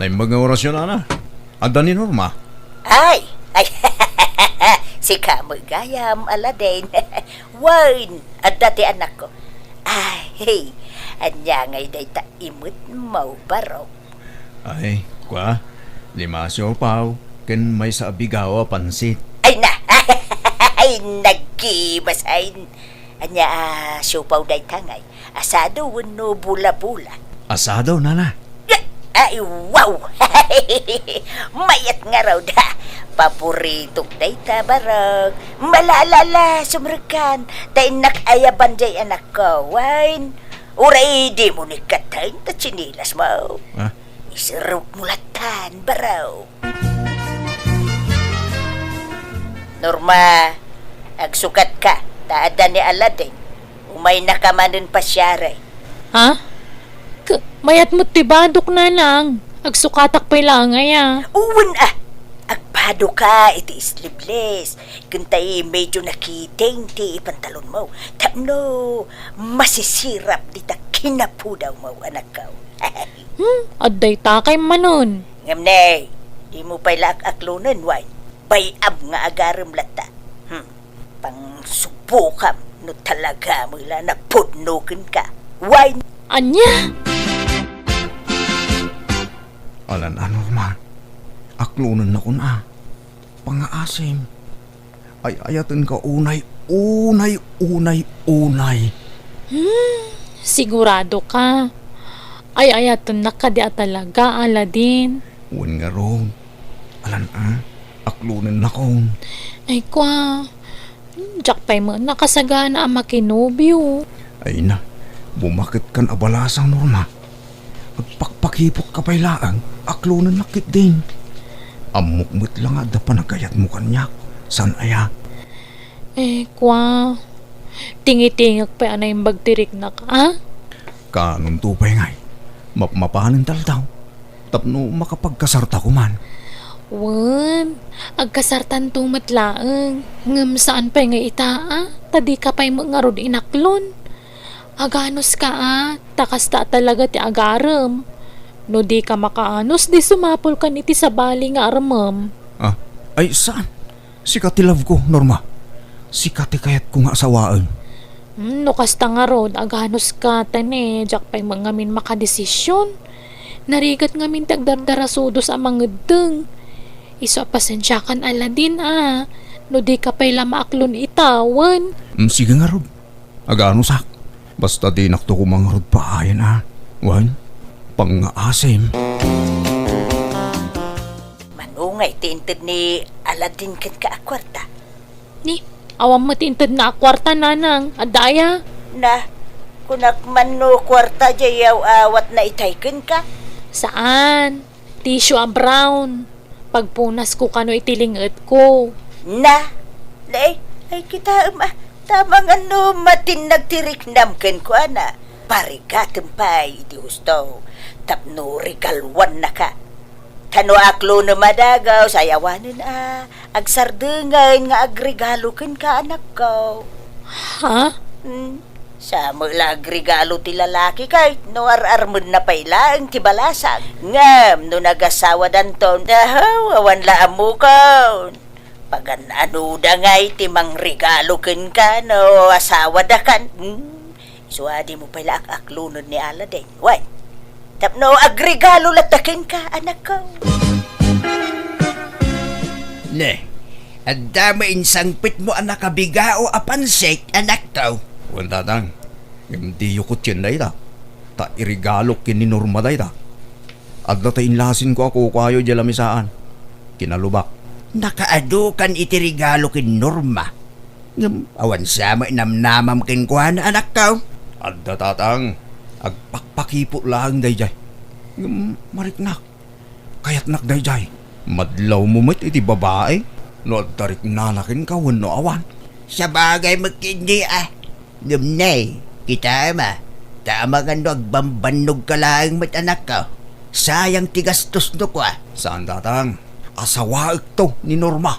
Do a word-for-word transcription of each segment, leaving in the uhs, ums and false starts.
Naimbag nga orasyon, Ana. Adda ni Norma? Ay! Ay! Sika met gayam, Aladdin. Wen, adda ti anakko. Ay, ania ngay dayta imetmo, barok? Ay, kua, lima a siopaw, ken maysa a bigao a pansit. Ay na! Ay, nagkimas, ay. Ania a siopaw dayta ngay? Asado wenno bola-bola? Asado, Nana. Ay, wow! Mayat ngarud, ha? Paboritok dayta, barok. Malala, sumrekkan. Ta innak ayaban jay anakko, wen. Uray dimo ni katten ta tsinelasmo. Ah? Iserrukmo lattan, barok. Norma, agsukatka, ta adda ni Aladdin. Umaynaka manen pasiarek. Ha? K-, mayat met ti badok, Nanang. Agsukatak pay laeng aya. Wen a, agbadoka iti sleeveless. Ken tay medyo nakiting ti pantalonmo. Tapno masisirap dita kinapudawmo, anakko. Hmm, adda dayta kay manen. Ngem ne, dimo pay la ak-aklonen, wen. Bay-am nga agarem latta. Hmm. Pangsubbokam no talaga met la napudno kenka. Wen. Ania? Alan a, Norma. Aklonennakon a. Pangngaasim. Ay-ayatenka unay, unay, unay, unay. Hmm, sigurado ka? Ay-ayatennak kadi a talaga, Aladdin? Wen ngarud. Alan a, aklonennakon. Ay, kua. Diak pay met nakasagana a makinobio. Ay na, bumaketkan a balasang, Norma. Agpakpakipotka pay laeng, aklonennak ketdin. Ammok met la nga adda panagayatmo kaniak, saan aya? Eh, kua, tingitingek pay a naimbag ti riknak, a? Kaanonto pay ngay, mapmapanen taldaw, tapno makapagkasarta koman. Wen, agkasartanto met laeng, ngem saan pay nga ita, a? Ta dika pay met ngarud inaklon. Aganuska a, ta kasta a talaga ti agarem. No dika makaanus, di sumapulkan iti sabali nga armem. Ah, ay, saan? Sika ti love ko, Norma. Sika ti kayatko nga asawaen. Hmm, no kasta ngarud, aganuska ta ne, diak pay met ngamin makadesisyon. Narigat ngamin ti agdardarasudos a mangeddeng. Isu a pasensiakan, Aladdin, a, no dika pay la maaklon ita, wen. Mm, sige ngarud. Aganusak. Basta dinakto koma ngarud paayen a. Wen, pangngaasim. Mano ngay ti inted ni Aladdin kenka a kuarta? Ni, awan met ti intedna a kuarta, Nanang. Adda aya? Na, kunak man no kuarta jay yaw-awatna itay kenka? Saan. Tissue a brown. Pagpunasko kano iti ling-etko. Na? Nay, ay kitaem a, ta amangan no matinnag ti riknam kenkuana. Parigatem pay iti husto tapno regaluannaka. Ta no aklonem a dagus, ay awanen a, agsardengen nga agregalo kenka, anakko. Ha? Hmm. Sa met la agregalo ti lalaki ket no ar-armenna pay laeng ti balasang. Ngem no nagasawadanton, ahaw, awan la ammokon. Pagan-anoda ngay ti mangregalo kenka no asawadakan. Hmm. Isu a dimo pay la ak-aklonen ni Aladdin. Wen, tapno agregalo latta kenka, anakko. Ne, adda met insangpetmo a nakabigao a pansit, anakko. Wen, Tatang. Ngem diyo kutien dayta, ta iregalok ken ni Norma dayta. Adda ta inlasinko a kukuayo idiay lamisaan. Kinalubak. Nakaadu kan iti regalo ken Norma. Ngem awan sa met namnamam kenkuana, anakko. Adda, Tatang. Agpakpakipot laeng daydiay. Ngem mariknak. Kayatnak daydiay. Madlawmo met iti babai no adda riknana kenka wenno awan. Sabagay met ketdi a. Ngem ne, kitaem a, ta amangan no agbambannogka laeng met, anakko. Sayang ti gastos no kua. Saan, Tatang. Asawaekto ni Norma.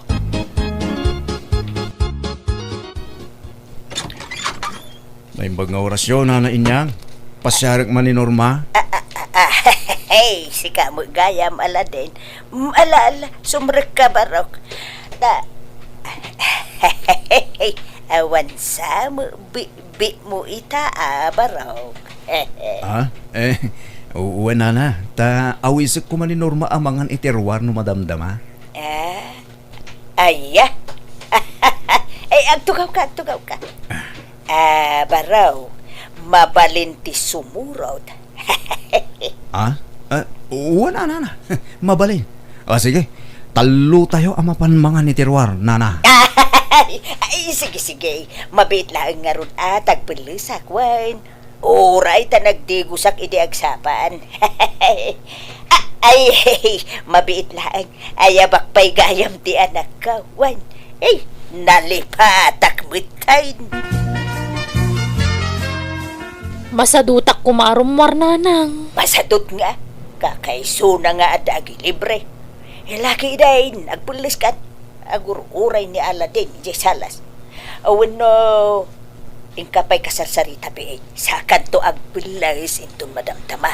Naimbag nga orasyon, Nana Inyang. Pasiarek man ni Norma. A, a, a, Hey, sika met gayam, Aladen. Mm, ala, ala, sumrekka, Barok. Ta, awan sa met bitbitmo ita, a, Barok. Ah, eh, wen, nana, ta awisekko man ni Norma a mangan iti ruar no madamdama. Ah, aya. Ay, agtugawka, agtugawka. Ah, Barok, mabalin ti sumurot. Ah? Ah, wen, nana. Mabalin. Ah, sige. Tallotayo a mapan mangan iti ruar, nana. Ay, ay, sige, sige. Mabiit laeng ngarud a tagpellesak, wen. Uray ta nagdigusak idi agsapa. Ah, ay, mabiit laeng. Ayabak pay gayam ti anakko, wen. Ay, nalipatak metten. Masadutak koma a rummuar, nanang. Masadut nga, kakaisuna nga adda agilibre. Laki dayn, agpelleskan. Agur-uray ni Aladen idiay salas. Wenno, inka pay kasarsarita, biit. Sakanto agpelles inton madamdama.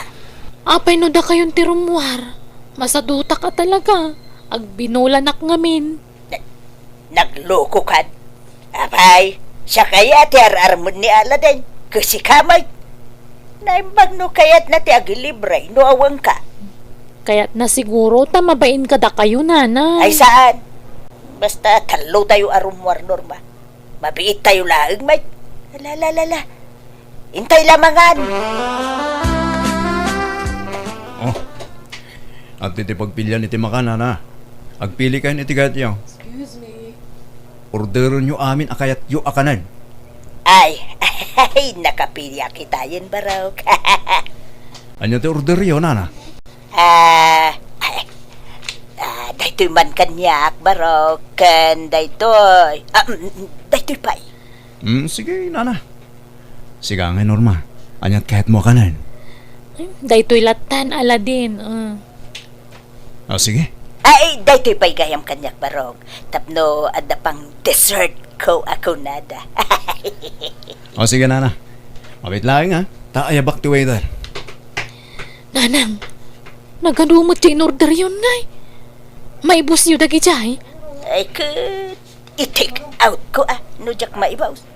Apay no dakayon ti rummuar? Masadutak a talaga. Agbinoolanak ngamin. Na-, naglokokan? Apay, siak aya ti ar-armen ni Aladen. Ket sika met. Naimbag no kayatna ti agilibre no awanka. Kayatna siguro ta mabain kadakayo, nana. Ay, saan? Basta tallotayo a rummuar, Norma. Mabiittayo laeng met. Ala, ala, ala, ala. Intay la mangan. Oh. Adda ti pagpilian iti makan, nana. Agpilikayon iti kayatyo. Excuse me. Orderenyo amin a kayatyo a kanen. Ay, ay, nakapiliak itayen, Barok. Ania ti orderyo, nana? Ah, ay, ah, daytoy man kaniak, Barok, ken daytoy. Ah, mm, mm, daytoy pay. Mm, sige, nana. Sige ngay, Norma. Aniat kayatmo a kanen? Daytoy lattan, Aladen. Mm. Ah, sige. Ay, daytoy pay gayam kaniak, Barok. Tapno adda pang dessert ko a kunada. O, sige, nana. Mabiit laeng, ha? Ta ayabak ti waiter. Nanang, nagadu met ti inorderyon ngay. Maibusyo dagijay? Ay, ket i-take out ko, ah, no diak maibus.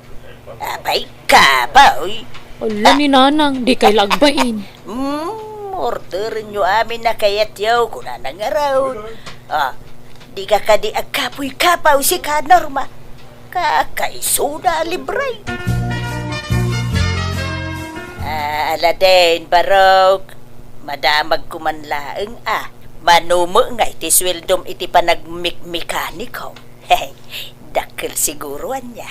Apay, kapoy. Ala ni Nanang, dikay la agbain. Hmm, orderenyo amin a kayatyo, kunana ngarud. Ah, dika kadi agkapoy-kapoy sika, Norma. Kakaisuna a libre. Ah, Aladen, Barok, madamagko man laeng, ah. Mano met ngay ti sueldom iti panagmikmekaniko? Dakkel siguro ania.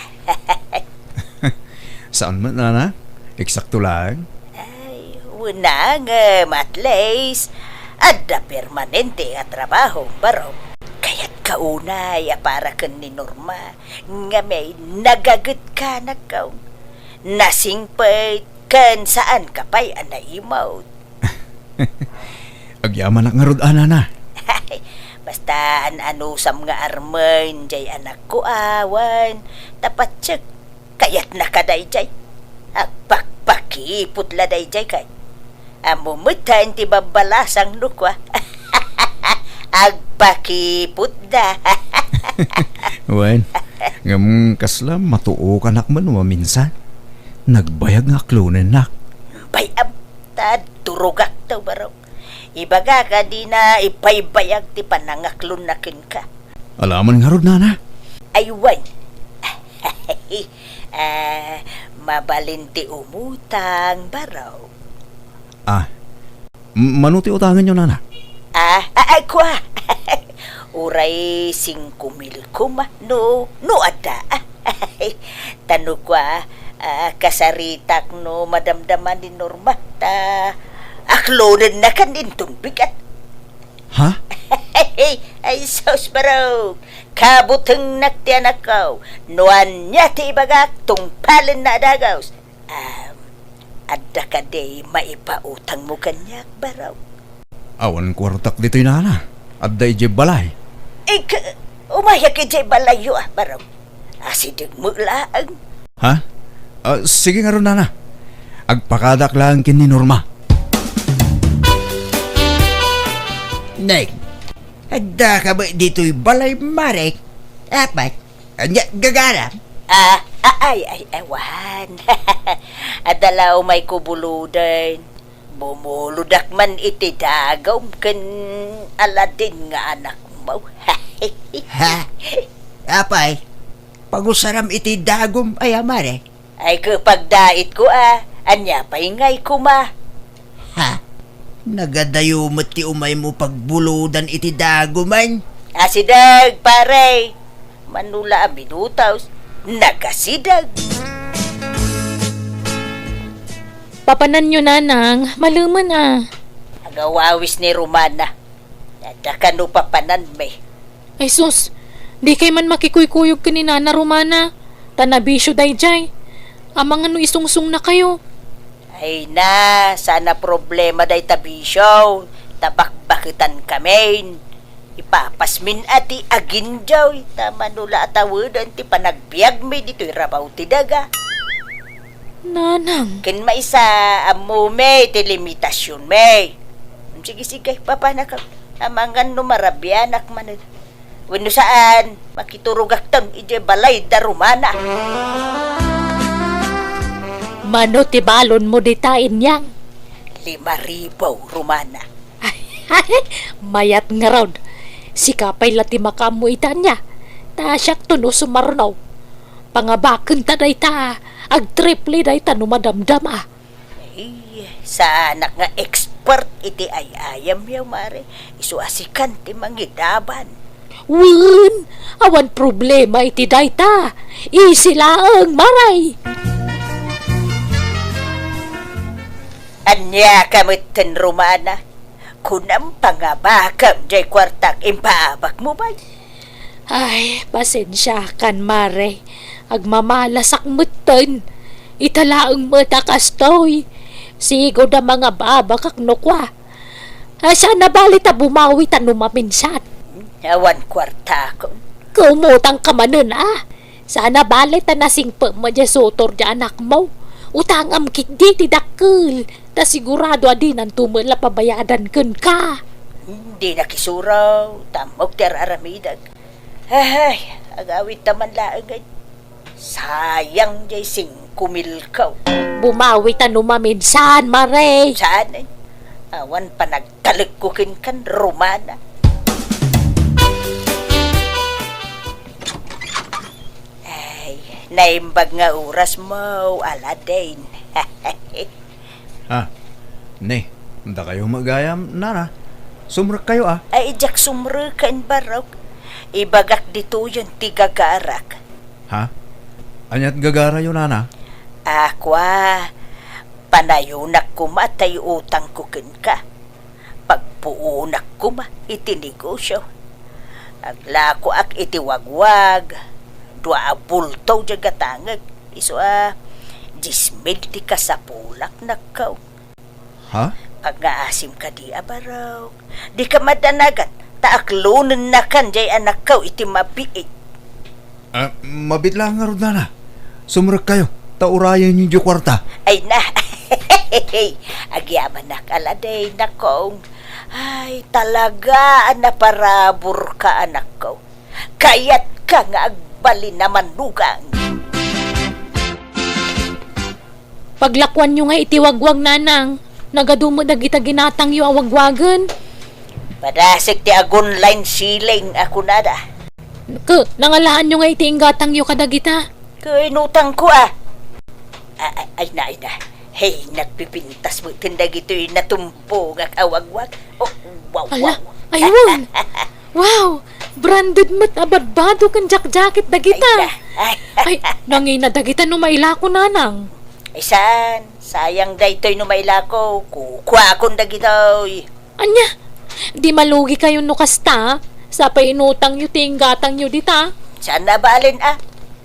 Saan met, nana? Eksakto laeng? Ay, wen, ngem at least, adda permanente a trabaho, Barok. Kayatka unay a para ken ni Norma, ngem nagagetka, nagkaw. Nasingpet ken saanka pay a naimut. Agyamanak ngarud, a, nana. Basta an-anusam nga armen jay anakko, awan. Ta patiek, kayatnaka dayjay. Agpakpakipot la dayjay kay. Ammom metten ti babbalasang no kua. Agpakipotda. Wen, ngem kasla matuokanak man maminsan. Nagbayag nga aklonennak. Bay-am, ta durogakto, Barok. Ibagak a dina ipaybayag ti panangaklonna kenka. Alaman ngarud, nana? Ay, wen. Ah, mabalin ti umutang, Barok. Ah, m-, mano ti utangenyo, nana? Ah, ah, ay, kua. Uray singko mil koma, no, no adda. Ta no kua, ah, kasaritak no madamdama ni Norma, ta aklonennakan inton bigat. Ha? Ay, sus, Barok. Kabutengnak ti anakko. No ania ti ibagak, tungpalenna a dagus. Um, adda kadi maipautangmo kaniak, Barok? Awan kuartak ditoy, nana. Adda idiay balay. Ik-, umayak idiay balayyo, a, Barok. Asidegmo laeng. Ha? Ah, sige ngarud, nana. Agpakadak laeng ken ni Norma. Neng, adda ka ba ditoy balay, Mare? Apay, ania gagaram? Ah, ah, ay, ay, awan. Adda la umayko buludan. Bumuludak man iti dagum ken Aladin nga anakmo. Ha? Apay, pagusaram iti dagum aya, Mare? Ay, ket pagdaitko a, ania pay ngay koma? Ha? Nagadayo met ti umaymo pagbuludan iti dagumen? Asideg, pare! Mano la a minutos, nagasideg. Papananyo, nanang, malemen a. Agawawis ni Romana. Adda kano papananmi? Ay sus, dikay man makikuykuyog ken ni Nana Romana, ta nabisio daydiay. Amangan no isungsungnakayo. Ay na, saan a problema dayta bisio, ta bakbaketankamin. Ipapasmin a ti agindiaw, ta mano la a taweden ti panagbiagmi ditoy rabaw ti daga. Nanang. Ken maysa, ammomi ti limitasionmi. Sige, sige, papanaka. Amangan no marabianak manen. Wenno saan, makiturogakton idiay balay da Romana. Mano ti balonmo dita, Inyang? Lima ribu, Romana. Mayat ngarud. Sika pay la ti makaammo ita, ania? Ta siakto no sumarno. Pangabakenta dayta, agtriple dayta no madamdama. Ay, saanak nga expert iti ay-ayamyo, Mare. Isu a sikan ti mangidaban. Wen, awan problema iti dayta. Easy laeng, Mare. Ania ka metten, Romana? Kunam, pangabakam jay kuartak, impaabakmo pay. Ay, pasensiakan, Mare. Agmamalasak metten. Ita laeng met a kastoy. Sigud a mangababakak no kua. Ah, saan a bale ta bumawi ta no maminsan. Awan kuartakon. Kaumutangka manen, a. Saan a bale ta nasingpem met diay sutor diay anakmo. Utangam ketdi ti dakkel, ta sigurado a dinanto met la pabayadan kenka. Dinak isuro, ta ammok ti ar-aramidek. Ay, agawidta man laeng, ay. Sayang diay singko milko. Bumawi ta no maminsan, Mare. Saan, ay? Awan panag- Talekko kenkan, Romana. Ay, naimbag nga orasmo, Aladin. Ha? Ne, dakayo met gayam, nana. Sumrekkayo, a? Ay, diak sumreken, barok. Ibagak ditoyen ti gagarak. Ha? Aniat gagarayo, nana? A, kua, panayonak koma tay utangko kenka. Pagpuonak koma iti negosio. Aglakoak iti wagwag, dua a bulto diay gatangek, isu a dies mil ti kasapulak, nakkaw. Ha? Pangngaasim kadi a barok. Dika madanagan, ta aklonennakan diay anakkaw iti mabiit. Ah, mabiit laeng ngarud, nana. Sumrekkayo, ta urayenyo diay kuarta. Ay na. Agyamanak, Aladin, nakong. Ay, talaga a naparaburka, anakko. Kayatka nga agbalin a manugang. Paglakuanyo nga iti wagwag, nanang. Nagadu met dagita ginatangyo a wagwagen. Padasek ti agun-line ceiling a kunada. Ke, nangalaanyo nga iti inggatangyo kadagita? Ke, inutangko, a. A-, a-, ay na, ay na. Hey, nagpipintas met ken dagitoy natumbongak a wagwag. Oh, wow, ala, wow. Ay, wow. Wow! Branded met a badbado ken jacket dagita. Ay, na. Ay, nangina dagita no mailako, nanang. Ay, saan? Sayang daytoy no mailako. Kukuakon dagitoy. Ania? Di malugikayon no kasta? Sapay inutangyo ti inggatangyo dita. Saan a balen, a?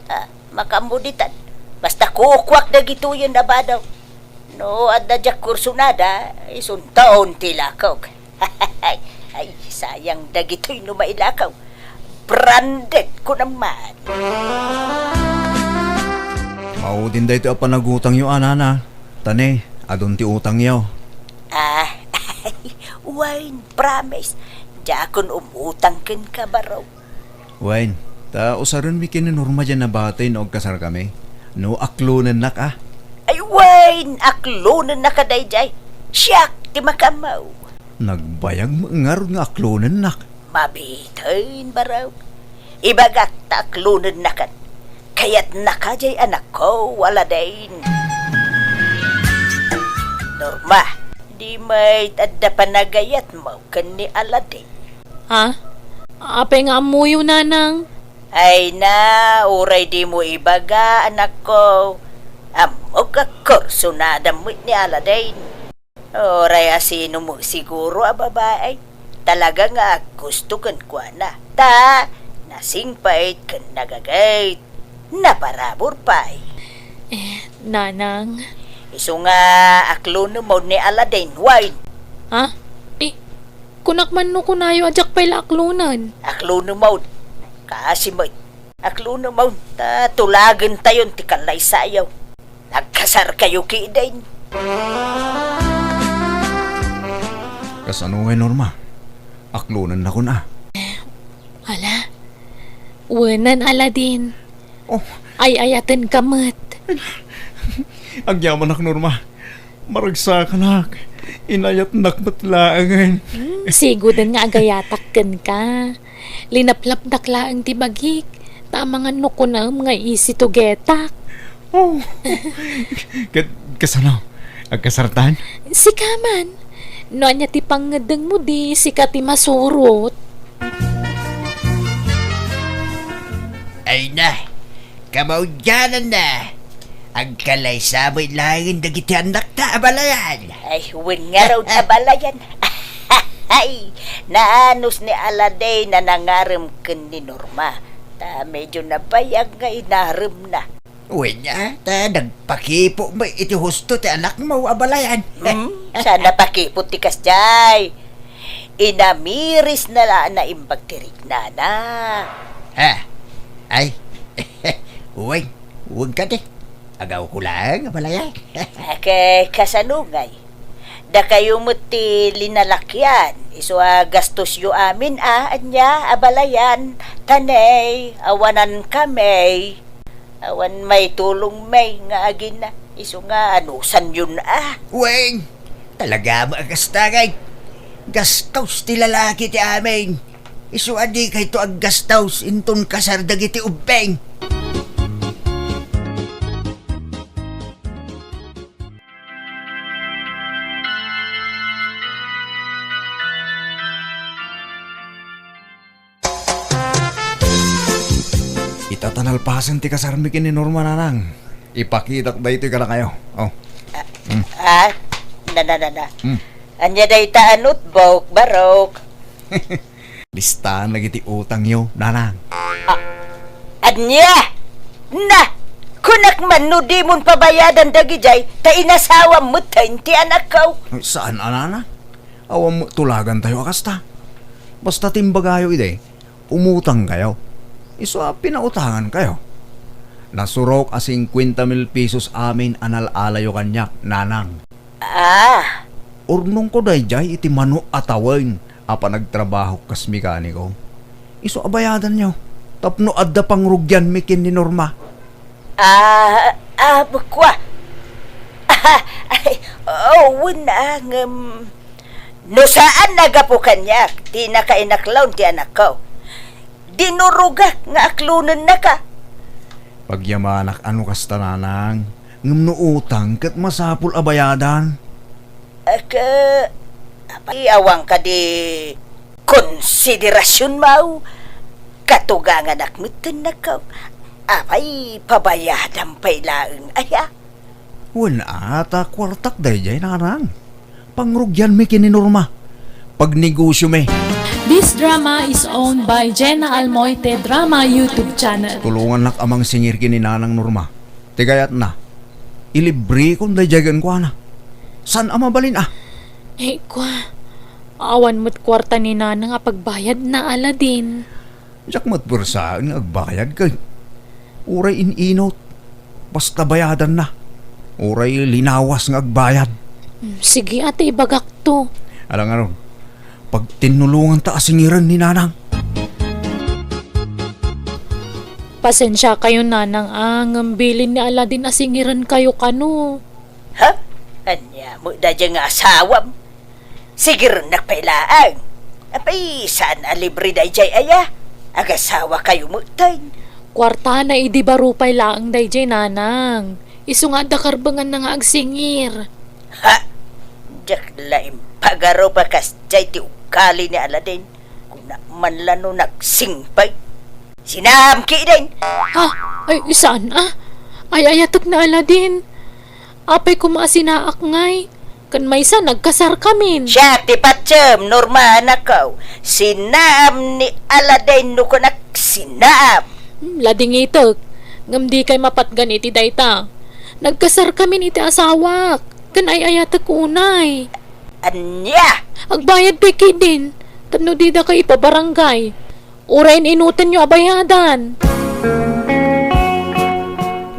A, makaammo ditan. Basta kukuak dagitoyen a bado. No adda diak kursonada, isunton ti lakok. Ay, sayang dagitoy no mailakaw. Branded ko naman. Maudin daytoy a panagutangyo, a, nana. Ta ne, adun ti utangyo. A, wine, promise. Diakon umutang kenka, baro. Wen, ta usarenmi ken ni Norma diay nabati no agkasarkami. No aklonennak a. Ay, wen, aklonennaka daydiay. Siak ti makaammo. Nagbayag met ngarud nga aklonennak. Mabiiten, baro. Ibagak ta aklonennakan. Kayatnaka diay anakko, Aladdin. Norma, di met adda panagayatmo ken ni Aladdin. Ha? Apay nga ammoyo, nanang? Ay na, uray dimo ibaga, anakko. Ammok a kursunadam met ni Aladdin. Uray asino met siguro a babai, talaga nga aggusto kenkuana. Ta, nasingpet ken nagagayat. Naparabur pay. Eh, nanang. Isu nga aklonem manen ni Aladdin, wen. Ha? Eh, kunak man no kunayo a diak pay la aklonen. Aklonem manen. Kaasi met. Aklonem manen, ta tulagentayon ti kallaysayo. Agkasarkayo ketdin. Kasano ngay, Norma? Aklonennakon a. Ala, wenan, Aladdin. Oh. Ay-ayatenka met. Agyamanak, Norma. Maragsakanak. Inayatnak met laengen. Hmm, siguden nga agayatak kenka. Linaplapdak laeng ti bagik, ta amangan no kunam nga isitugetak. Oh. Ket kasano? Agkasartan? Sika man. No ania ti pangngeddengmo, di sika ti masurot. Ay na, kamaudiananna. Agkalaysa met laeng dagiti annakta a balayan. Ay, wen ngarud a balayan. Ay, naanus ni Aladdin a nangarem ken ni Norma. Ta medyo nabayag nga inaremna. Wen a, ta nagpakipo met iti husto ti anakmo a balayan. Hmm, saan a pakipo ti kasdiay. Inamirisna la a naimbag ti riknana. Ha? Ay, wen, wen kadi. Agawko laeng a balayan. Ket kasano ngay? Dakayo met ti linalakian, isu a gastosyo amin a, ania, a balayan, ta ne, awanan kami. Awan maitulongmi nga agina, isu nga anusanyon a. Wen, talaga met a kasta ngay. Gastos ti lalaki ti amin. Isu a dikayto aggastos inton kasar dagiti ubbing. Ita ta nalpasen ti kasarmi ken ni Norma, nanang. Ipakitak daytoy kadakayo. Oh. Ah, na, na, na, na. Hmm. Ania dayta a notebook, barok? Listaan dagiti utangyo, nanang. Ah, ania? Na, kunak man no dimon pabayadan dagidiay, ta inasawam metten ti anakko. Saan a, nanang? Awan met tulagantayo a kasta. Basta ti imbagayo idi, umutangkayo. Isu a pinautangankayo. Nasurok a singkuenta mil pesos amin a nal-alayo kaniak, nanang. Ah. Urnongko daydiay iti mano a tawen a panagtrabahok kas mekaniko. Isu a bayadanyo tapno adda pangrugianmi ken ni Norma. Ah, ah, kua. Ah, ay, oh, wen a, ngem no saan a gapu kaniak ti nakainaklon ti anakko, dinurogak nga aklonennaka. Pagyamanak a no kasta, nanang, ngem no utang ket masapul a bayadan. Ket, apay, awan kadi konsiderasionmo? Katuganganak metten, anakko. Apay, pabayadam pay laeng aya? Wen a, ta kuartak daydiay, nanang. Pangrugianmi ken ni Norma. Pagnegosiomi. This drama is owned by Jenna Almoite Drama YouTube Channel. Tulongannak a mangsingir ken ni Nanang Norma. Ti kayatna, ilibrikon daydiay kenkuana. Saan a mabalin a? Eh, kua, awan met kuarta ni Nanang a pagbayadna, Aladdin. Diak met puersaen nga agbayad ket uray in-inut, basta bayadanna. Uray linawas nga agbayad. Hmm, sige, ata ibagakto. Ala ngarud, Pagtinnulonganta a singiren ni Nanang. Pasensiakayo, Nanang, a ngem bilin ni Aladin a singirenkayo kano. Ha? Ania met daydiay nga asawam? Sigirennak pay laeng. Apay, saan a libre daydiay aya? Agasawakayo metten. Kuartana idi baro pay laeng daydiay, Nanang. Isu nga adda karbenganna nga agsingir. Ha? Diak la impagarup a kasdiay ti ugali ni Aladin. Kunak man la no nagsingpet. Sinaam ketdin! Ha? Ay, saan a? Ay-ayatek ni Aladin. Apay koma a sinaak ngay? Ken maysa, nagkasarkamin. Siak ti patiem, Norma, anakko. Sinaam ni Aladin no kunak sinaam. Hmm, ladingitek. Ngem dikay mapatgan iti dayta. Nagkasarkamin iti asawak. Ken ay-ayatek unay. Ania? Agbayad pay ketdin. Tapno didakay ipabarangay. Uray in-inutenyo a bayadan.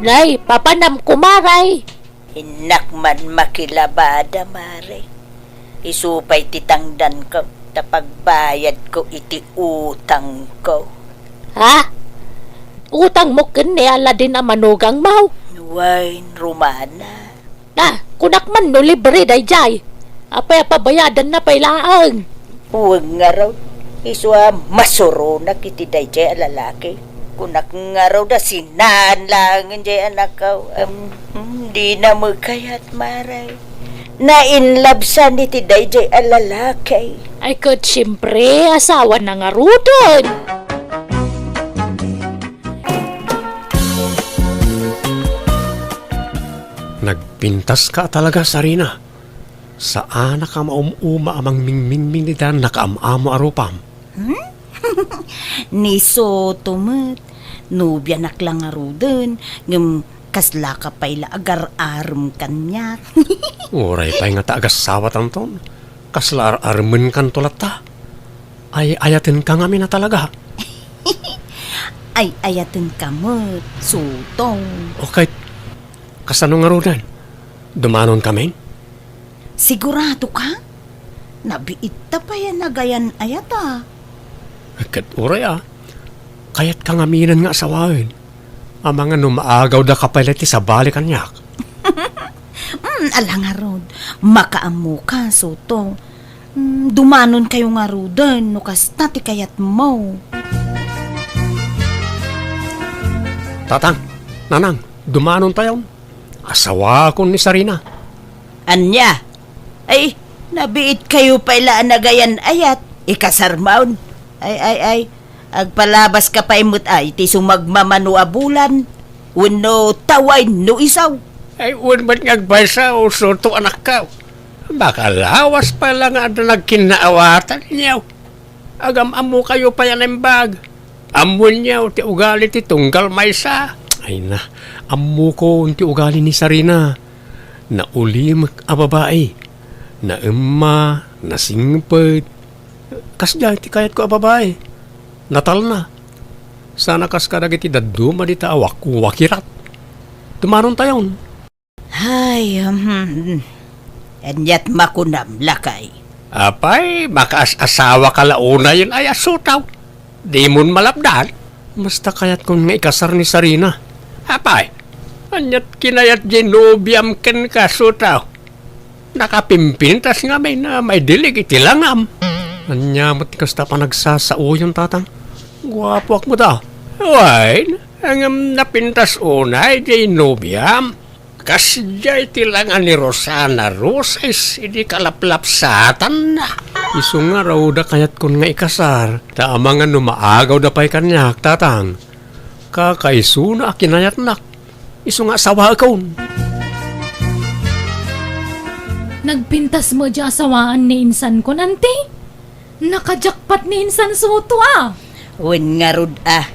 Nay, papanam, kumaray. Innak man makilabada, mare. Isu pay ti tangdanko, ta pagbayadko iti utangko. Ha? Utangmo ken ni Aladin a manugangmo? Wen, Romana. Ah, kunak man no libre daydiay. Apay a pabayadanna pay laeng? Wen ngarud, isu a masuronak iti daydiay a lalaki. Kunak ngarud a sinaam laeng daydiay anakko. Em, hmm, dina met kayat, mare. Nainlabsan iti daydiay a lalaki. Ay, ket siempre, asawana ngaruden. Nagpintaska talaga, Sarina. Saanak a maum-uma a mangmingmingming iti nakaam-amo a rupam. Hmm? Ni Soto met, nobianak la ngaruden, ngem kaslaka pay la agar-arem kaniak. Uray pay nga ta agasawatanton, kasla ar-aremenkanto latta. Ay-ayatenka ngamin a talaga. Ay-ayatenka met, Soto. Okay, kasano ngaruden? Dumanonkamin? Sigurado ka? Nabiitta pay a nagayan-ayat a. Ket uray a, kayatka ngaminen nga asawaen. Amangan no maagawdaka pay la iti sabali kaniak. Mm, ala ngarud, makaammoka, Soto. Mm, dumanonkayo ngaruden no kasta ti kayatmo. Tatang, Nanang, dumanontayon. Asawaakon ni Sarina. Ania? Ay, nabiitkayo pay la a nagayan-ayat. Ikasarmon. Ay, ay, ay. Agpalabaska pay met ay ti sumagmamano a bulan. Wenno tawen no isu. Ay, wen met nga agpaysa, Soto, anakko. Makalawas pay la nga adda nagkinnaawatanyo. Agam-ammokayo pay a naimbag. Ammoenyo ti ugali ti tunggal maysa. Ay na, ammokon ti ugali ni Sarina. Naulimek a babai. Naemma, nasingpet. Kasdiay ti kayatko a babai. Natalna. Sana kas kadagiti dadduma dita a wak-, wakirat. Dumanontayon. Ay, hmm. Aniat makunam, lakay? Apay, makaas-asawaka la unayen ay a Soto. Dimon malapdan? Basta kayatkon nga ikasar ni Sarina. Apay, aniat kinayat diay nobiam kenka, Soto? Nakapimpintas ngamin a maidilig iti langam. Ania met kasta panagsasaoyon, Tatang? Guapoak met a. Wen, ngem napintas unay diay nobiam. Kasdiay ti langa ni Rosana Roses idi kalaplapsatanna. Isu ngarud a kayatkon nga ikasar, ta amangan no maagawda pay kaniak, Tatang. Kakaisuna a kinayatnak. Isu nga asawaekon. Nagpintas met diay asawaan ni insankon, anti? Naka-jackpot ni insan Soto a. Wen ngarud a.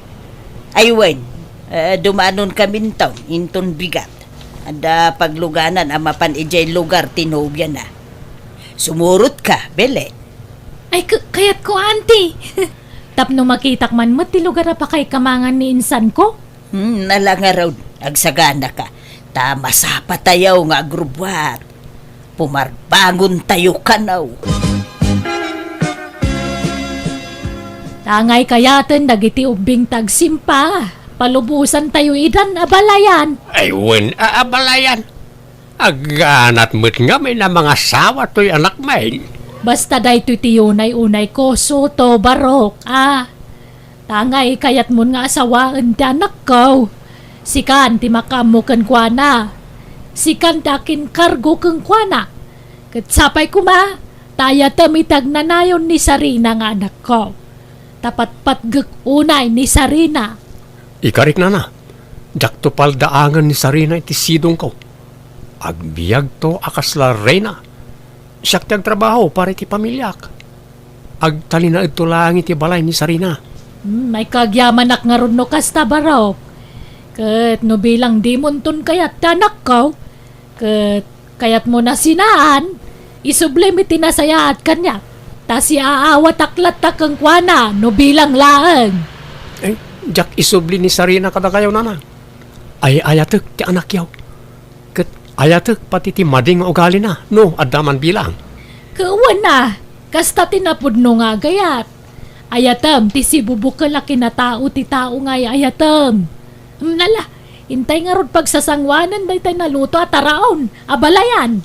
Ay wen, eh, dumanonkaminton inton bigat. Adda pagluganan a mapan idiay lugar ti nobiana. Sumurotka, Belen. Ay, k-, kayatko, anti. Tapno makitak man met ti lugar a pakaikamangan ni insanko. Hmm, ala ngarud, agsaganaka. Ta masapatayo nga agrubbuat. Pumarbangontayo kano. Tangay kayaten dagiti ubbing ti agsimpa, palubosantayo idan abalayan. Ay, wen a abalayan. Agganat met ngamin a mangasawa toy anakmin. Basta daytoy ti unay-unayko, Soto, Barok, a. Tangay kayatmon nga asawaen ti anakko. Sikan ti makaammo kenkuana. Sikan ti akinkargo kenkuana. Ket sapay koma, ta ayatem iti agnanayon ni Sarina nga anakko. Ta patpatgek unay ni Sarina. Ikarik, nana, diakto paldaangen ni Sarina iti sidongko. Agbiagto a kasla reyna. Siak ti agtrabaho para iti pamiliak. Agtalinaedto laeng iti balay ni Sarina. Hmm, ay kagyamanak ngarud no kasta, Barok. Ket no bilang dimonton kayat ti anakko, ket kayatmo nasinaan, isublim iti nasayaat kaniak. Ta siaawatak latta kenkuana no bilang laeng. Eh, diak isubli ni Sarina kadakayo, nana. Ay-ayatek ti anakyo. Ket ayatek pati ti madi nga ugalina no adda man bilang. Ket wen a, kasta ti napudno nga agayat. Ayatem ti sibubukel a kinatao ti tao nga ay-ayatem. Hmm, ala, intay ngarud pagsasanguanen daytay naluto a taraon, abalayan.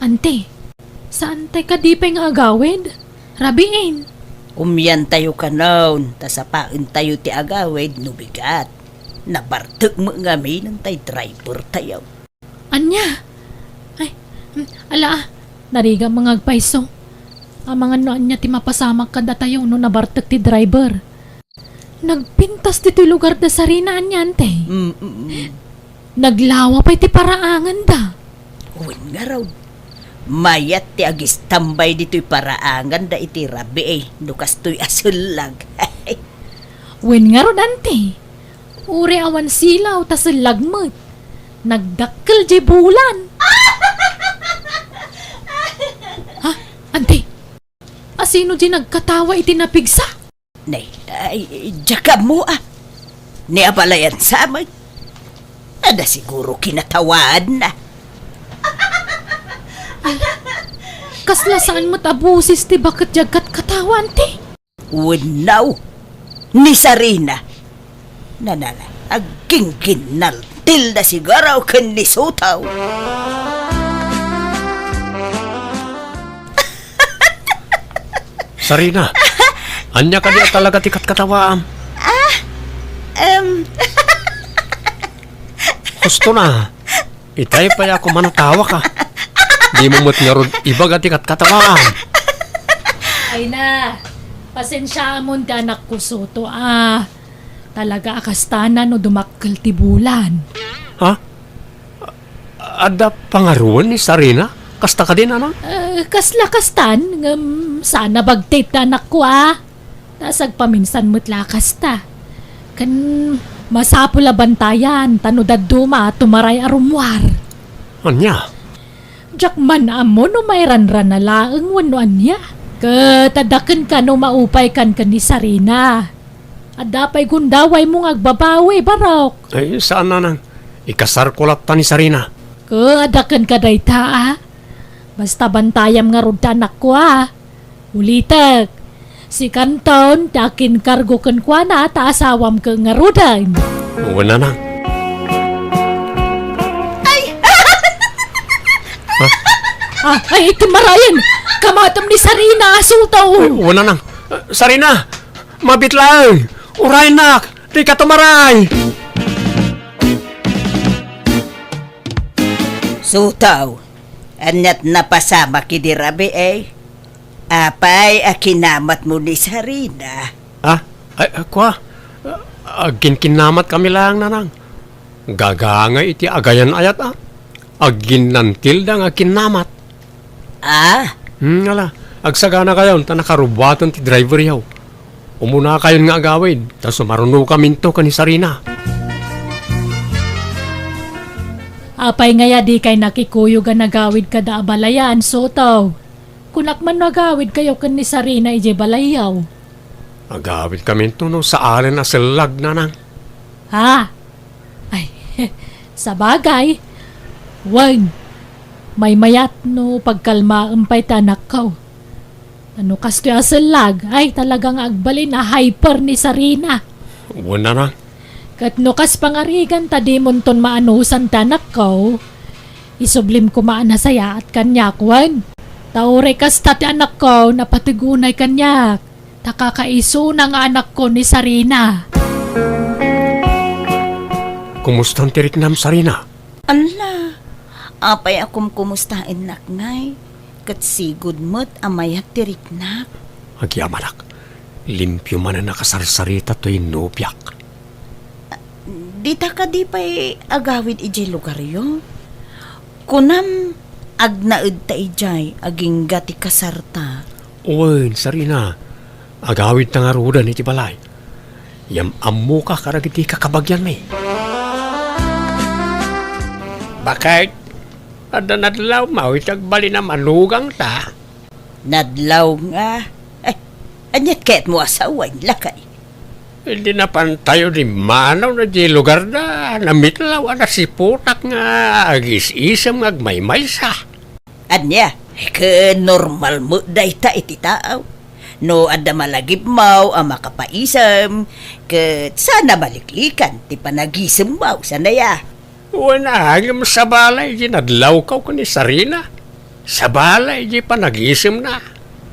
Anti, saantay kadi pay nga agawid? Rabiin. Umiantayo kanon, ta sapaentayo ti agawid no bigat. Nabartek met ngamin tay drivertayo. Ania? Ay, hmm, ala, narigat nga agpayso. Amangan no ania ti mapasamak kadatayo no nabartek ti driver. Nagpintas ditoy lugar da Sarina anian, te. Mm, mm, mm. Naglawa pay ti paraanganda. Wen ngarud, mayat ti agistambay ditoy paraanganda iti rabii, eh, no kastoy a sellag. Wen ngarud, anti, uray awan silaw ta sellag met. Nagdakkel jay bulan. Ha? Anti? Asino di nagkatawa iti napigsa? Nay, ay, diak ammo, a. Ni abalayan sa met. Adda siguro kinatawaanna. Ay, kasla saan met a boses ti baket di agkatkatawa, anti? Wenno, ni Sarina. Nanala, aggingginnal. Tilda siguro ken ni Soto. Sarina, ania kadi a talaga ti katkatawaam? Ah, em. Husto na. Itay pay a kumanatawa ka. Dimo met ngarud ibaga ti katkatawaam. Ay na, pasensiaamon ti anakko, Soto, a. Talaga a kastana no dumakkel ti bulan. Ha? Adda pangaruan ni Sarina? Kasta kadi, nanang? Eh, kasla kastan, ngem saan a bagtit ti anakko, a. Ta sagpaminsan met la kasta. Ken masapul a bantayan, ta no dadduma, tumaray a rummuar. Ania? Diak man ammo no mairanrana laeng wenno ania. Ket adda kenka no maupaykan ken ni Sarina. Adda pay gundawaymo nga agbabawi, Barok. Ay, saan, nanang. Ikasarko latta ni Sarina. Ket adda kenka dayta, a. Basta bantayam ngarud ti anakko, a. Ulitek, sikanton ti akinkargo kenkuana ta asawam ket ngaruden. Wen, nanang. Ay! Ha? Ah, ay, iti marayen! Kamatem ni Sarina, Soto! Ay, wen, nanang. Sarina! Mabit laeng! Uraynak! Dika tumaray! Soto, aniat napasamak idi rabii, eh? Apay a kinamatmo ni Sarina? Ah, ay, ah, kua? Ah, agkinkinnamat kami laeng, nanang. Gagangay iti agayan-ayat, a. Agginnantilda nga kinnamat. Ah? Hmm, ala. Agsagana kayon ta nakarubuaten ti driver yaw. Umuna kayon nga agawid, ta sumaruno kaminto ken ni Sarina. Apay ngay a dikay nakikuyog a nagawid kada abalayan, Soto? Kunak man no agawid kayo ken ni Sarina idiay balayyo. Agawid kaminto no saalen a sellag, nanang. Ha? Ay, sabagay. Wen, maymayat no pagkalmaem pay ti anakko. No kastoy a sellag, ay talaga nga agbalin a hyper ni Sarina. Wen, nanang. Ket no kas pangarigan ta dimonton maanusan ti anakko, isublim koma a nasayaat kaniak, wen. Ta uray kasta ti anakko, napateg unay kaniak. Ta kakaisuna nga anakko ni Sarina. Kumustan ti riknam, Sarina? Alla, apay a kumkumustaennak ngay? Ket sigud met a mayat ti riknak. Agyamanak, limpio manen a kasarsarita toy nobiak. Dita kadi pay agawid idiay lugaryo? Kunam, agnaedta idiay agingga ti kasarta. Wen, Sarina, agawidta ngaruden iti balay. Yam-ammoka kadagiti kakabagianmi. Baket, adda nadlawmo iti agbalin a manugangta? Nadlaw nga? Eh, aniat kayatmo a sawen, lakay? Idi napantayo dimmanaw na di lugarda, namitlaw a nasiputak nga agis-isem nga agmaymaysa. Ania, ket normal met dayta iti taaw. No adda malagipmaw a makapaisem, ket saan a maliklikan ti panagisemmaw, saan aya? Wen a, ngem sabali idi nadlawkaw ken ni Sarina. Sabali idi panagisemna.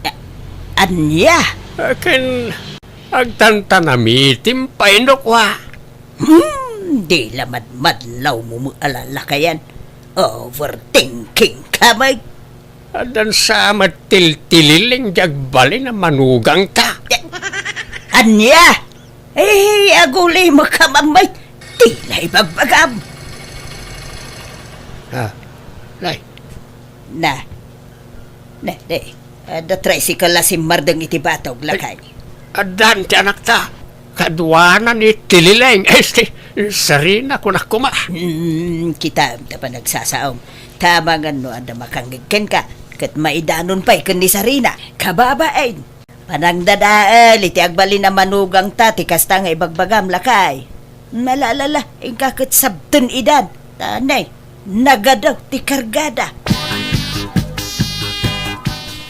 A-, ania? Ken agtantanamitim pay no kua. Hmm, di la madmadlawmo met a lalakayan. Overthinking ka met. Addan sa met tiltilileng di agbalin a manugangta. Ania? Eh, agulimaka, Mamay. Ti la ibagbagam. Ah, nay. Na. Na, di. Adda tricycle a simmardeng iti batog, lakay. Addan ti anakta. Kaduana ni Tilileng. Este, Sarina, kunak koma. Hmm, kitam ta panagsasaom. Tama nga no adda makangngeg kenka, ket maidanon pay ken ni Sarina. Kababain. Panangdadael iti agbalin a manugangta ti kasta nga ibagbagam, lakay. Malalala, inka ket sabten idan. Ta nay, nagadaw ti kargada.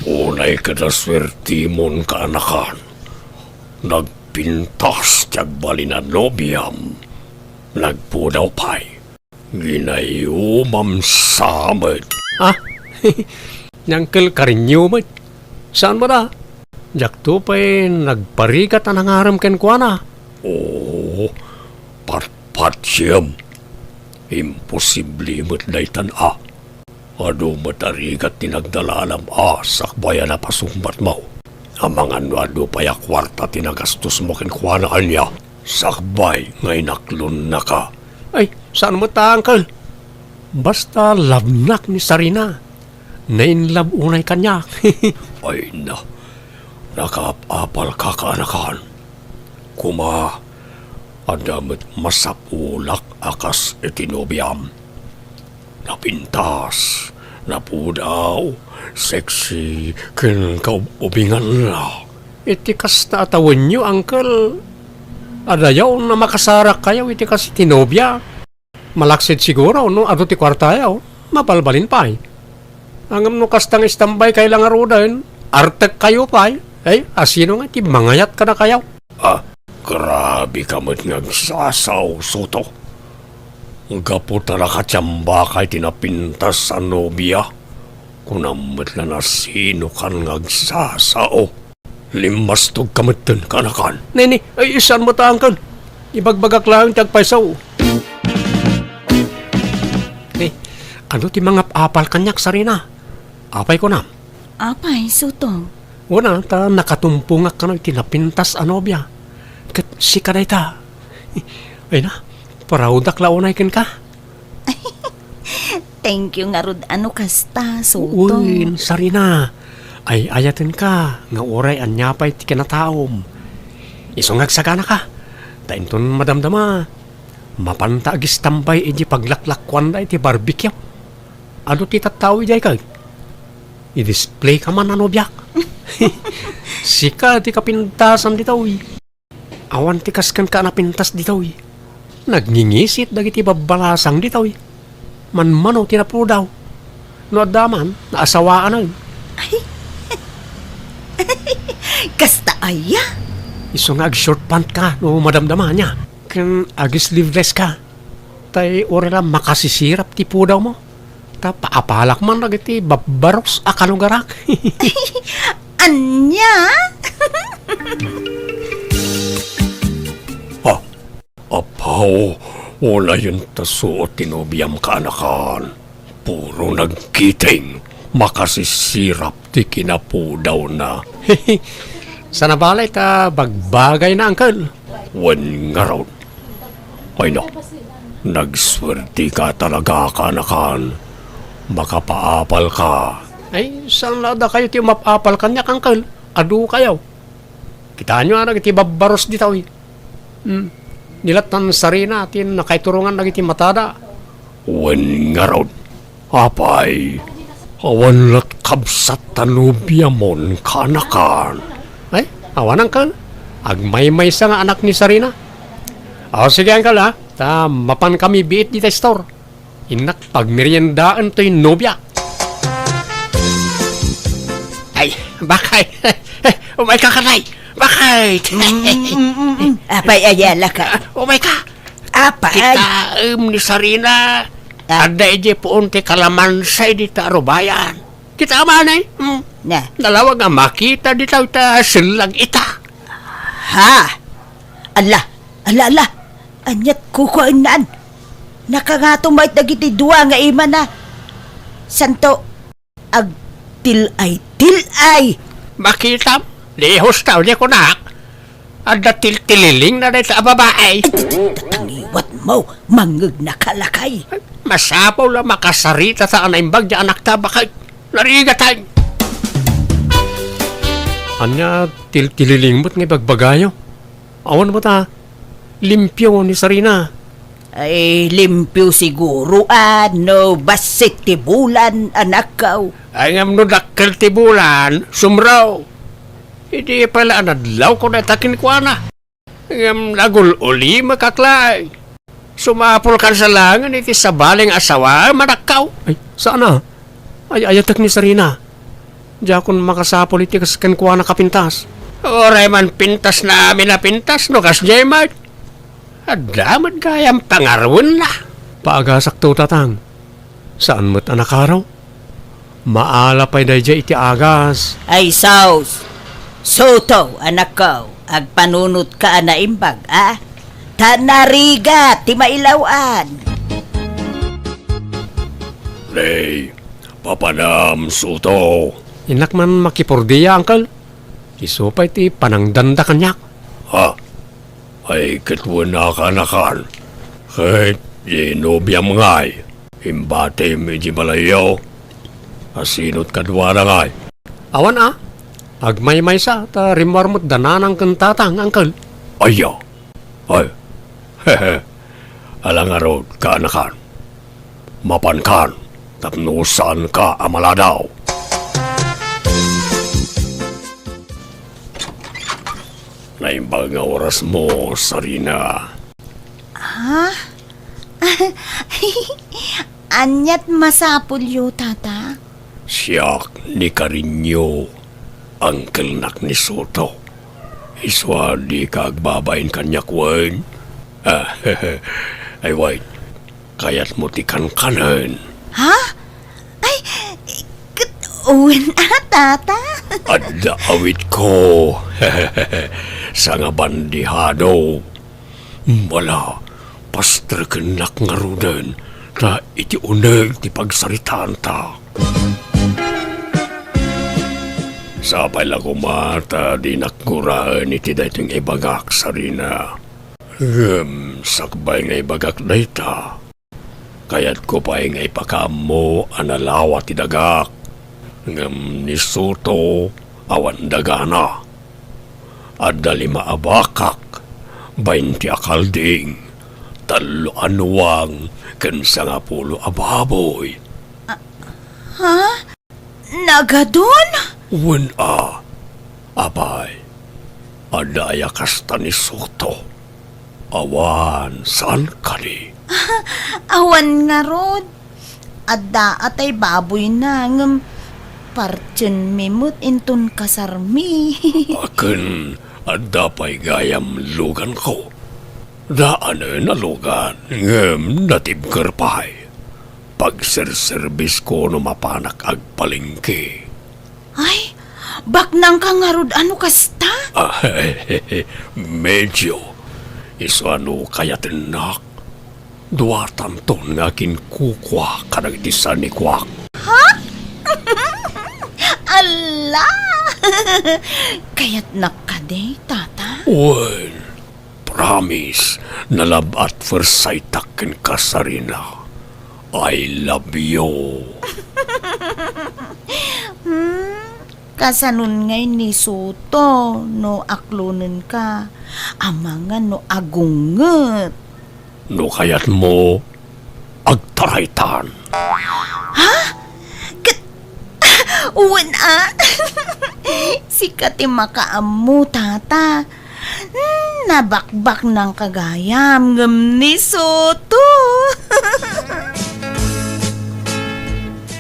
Unay kada suertimon, kaanakan. Nagpintas ti agbalin a nobiam. Nagpudaw pay. Ginayumam sa met. Ah, ni Uncle Karinyo met. Saan met a? Diakto pay nagparigat a nangarem kenkuana. Oo, patpatiem. Imposible met daytan a. Adu met a rigat ti nagdalalam a sakbay a napasungbatmo. Amangan no adu pay a kuarta ti nagastosmo kenkuana, ania? Sakbay nga inaklonnaka. Ay, saan met a, Uncle. Basta love-nak ni Sarina. Na-in-love unay kaniak. Ay na, nakaap-apalka, kaanakan. Koma, adda met masapulak a kas iti nobiam. Napintas, napudaw, sexy, ken kaub-ubinganna. Iti kasta a tawenyo, Uncle, adayaw a makasarakkayo iti kas iti nobia. Malaksid siguro no adu ti kuartayo, mabalbalin pay. Ngem no kasta nga istambaykay la ngaruden, artekkayo pay. Ay, asino nga ti mangayat kadakayo? Ah, grabe ka met nga agsasao, Soto. Gapu ta nakatiambakay ti napintas a nobia, kunam met la no asinokan nga agsasao. Limmastog ka metten, kaanakan. Nini, ay, saan met a, Uncle. Ibagbagak laeng ti agpayso. Eh, adu ti mangap-apal kaniak, Sarina? Apay kunam? Apay, Soto? Wen a, ta nakatumpongak kano iti napintas a nobia. Ket sika dayta. Ay na, proud-ak la unay kenka. Thank you ngarud a no kasta, Soto. Wen, Sarina. Ay-ayatenka nga uray ania pay ti kinataom. Isu nga agsaganaka. Ta inton madamdama, mapanta agistambay idiay paglaklakkuanda iti barbecue. Adu ti tattao idiay kay. I-display ka man a nobiak. Sika ti kapintasan ditoy. Awan ti kas kenka a napintas ditoy. Nagngingisit dagiti babbalasang ditoy. Manmano ti napudaw. No adda man, naasawaanen. Ay. Kasta aya? Isu nga ag-short pant ka no madamdama ania. Ken ag-sleeveless ka. Tay uray la makasisirap ti pudawmo. Ta paapalak man dagiti babbaros a kalugarak. Ania? Ah, apaw, unayen ta suot ti nobiam, kaanakan. Puro nagkiting, makasisirap ti kinapudawna. Sana balay ta bagbagayna, uncle. Wen ngarud. Ay, no. Nagsuerteka talaga, kaanakan. Makapaapal ka. Ay, saan la dakayo ti umap-apal kaniak, uncle? Adu kayo. Kitaenyo a dagiti babbaros ditoy. Hmm. Ni lattan sarina ti nakaiturongan dagiti matada. Wen ngarud. Apay, awan lat kabsat ta nobiamon, kaanakan. Ay, awan, uncle. Agmaymaysa nga anak ni Sarina. O, sige, uncle, ha. Ta mapankami biit dita store. Innak pagmeriendaen toy nobia. Ay, bakay. Umay ka, kanay. Bakay. Mm, mm, mm, mm. Apay, ayala ka. Umay ka. Apay. Kitaem ni Sarina. Ah. Adda idiay puon ti kalamansa dita arubayan. Kita man, eh. Hmm. Na. Nalawag a makita dita ta sellag ita. Ha? Ala, ala, ala. Aniat kukuennan. Nakangato met dagiti dua nga imana. Santo, agtil-ay, til-ay. Makitam, lihos ta, uni kunak. Adda tiltililingna dayta a babae. Ay, tatangiwat mo, mangngegna ka, lakay. Masapul a makasarita ta a naimbag ti anakta, baket. Narigatan. Ania, tiltililing met nga ibagbagayo? Awan met a limpio ni Sarina. Ay, limpio siguro, a, no bassit ti bulan, anakko. Ay, ngem no dakkel ti bulan, sumro. Idi pala a nadlawko dayta kenkuana. Ngem nagul-ulimek laeng. Sumapulkan sa laengen iti sabali nga asawaem, anakko. Ay, saan a? Ay-ayatek ni Sarina. Diakon makasapul iti kas kenkuana kapintas. Uray man pintasna amin a pintas, no kasdiay met. Adda met gayam pangaruenna. Paagasakto, tatang. Saan met a nakaro? Maala pay daydiay iti agas. Ay, sus! Suto, anakko, agpanunotka a naimbag, a? Ta narigat ti mailaw-an. Nay, papanam, Suto. Innak man makipordia, uncle. Isu pay ti panangdanda kaniak. Ha? Ay, ket wen a, kaanakan. Ket, di nobiam ngay. Imbatim iti balayyo. Asinot kaduana ngay? Awan a. Agmaymaysa, ta rimmuar met da nanang ken tatang, uncle. Aya. Ay. Ala ngarud, kaanakan. Mapankan, tapno saanka a maladaw. Naimbag nga orasmo, Sarina. Ha? Aniat masapulyo, tata? Siak ni Karinyo, angkelnak ni Soto. Isu a dika agbabain kaniak wen? Ay, wait. Kayatmo ti kankanen? Ha? Ay, ket wen a, tata? Adda awitko. Sangabandihado. Ala, pastrekennak ngaruden, ta iti uneg ti pagsaritaanta. Sapay la koma ta dinak guraen iti daytoy nga ibagak, Sarina. Ngem sakbay nga ibagak dayta, kayatko pay nga ipakaammo a nalawa ti dagak. Ngem ni Soto, awan dagana. Adda lima a bakak, baynte a kalding, tallo a nuang, ken sangapulo a baboy. Ha? Nagadun? Wen a, apay, adda aya kasta ni Soto? Awan, saan kadi? Awan ngarud. Adda a tay baboyna, ngem Partienmi met inton kasarmi. Ken adda pay gayam luganko. Daanen a lugan, ngem natibker pay. Pagserserbisko no mapanak agpalengke. Ay, baknangka ngarud a no kasta? Ah, medyo. Isu a no kayatennak, duatanton nga kinkukua kadagiti sanikuak. Ha? Ala! Kayatnak kadi, tata? Wen, promise, na love at first sight-ak kenka, Sarina. I love you. Hmm? Kasanon ngay ni Soto no aklonenka? Amangan no agunget. No kayatmo, agtaraytan. Ha? Ket, wen a? Sika ti makaammo, tata. Hmm, nabakbaknangka gayam, ngem ni Soto.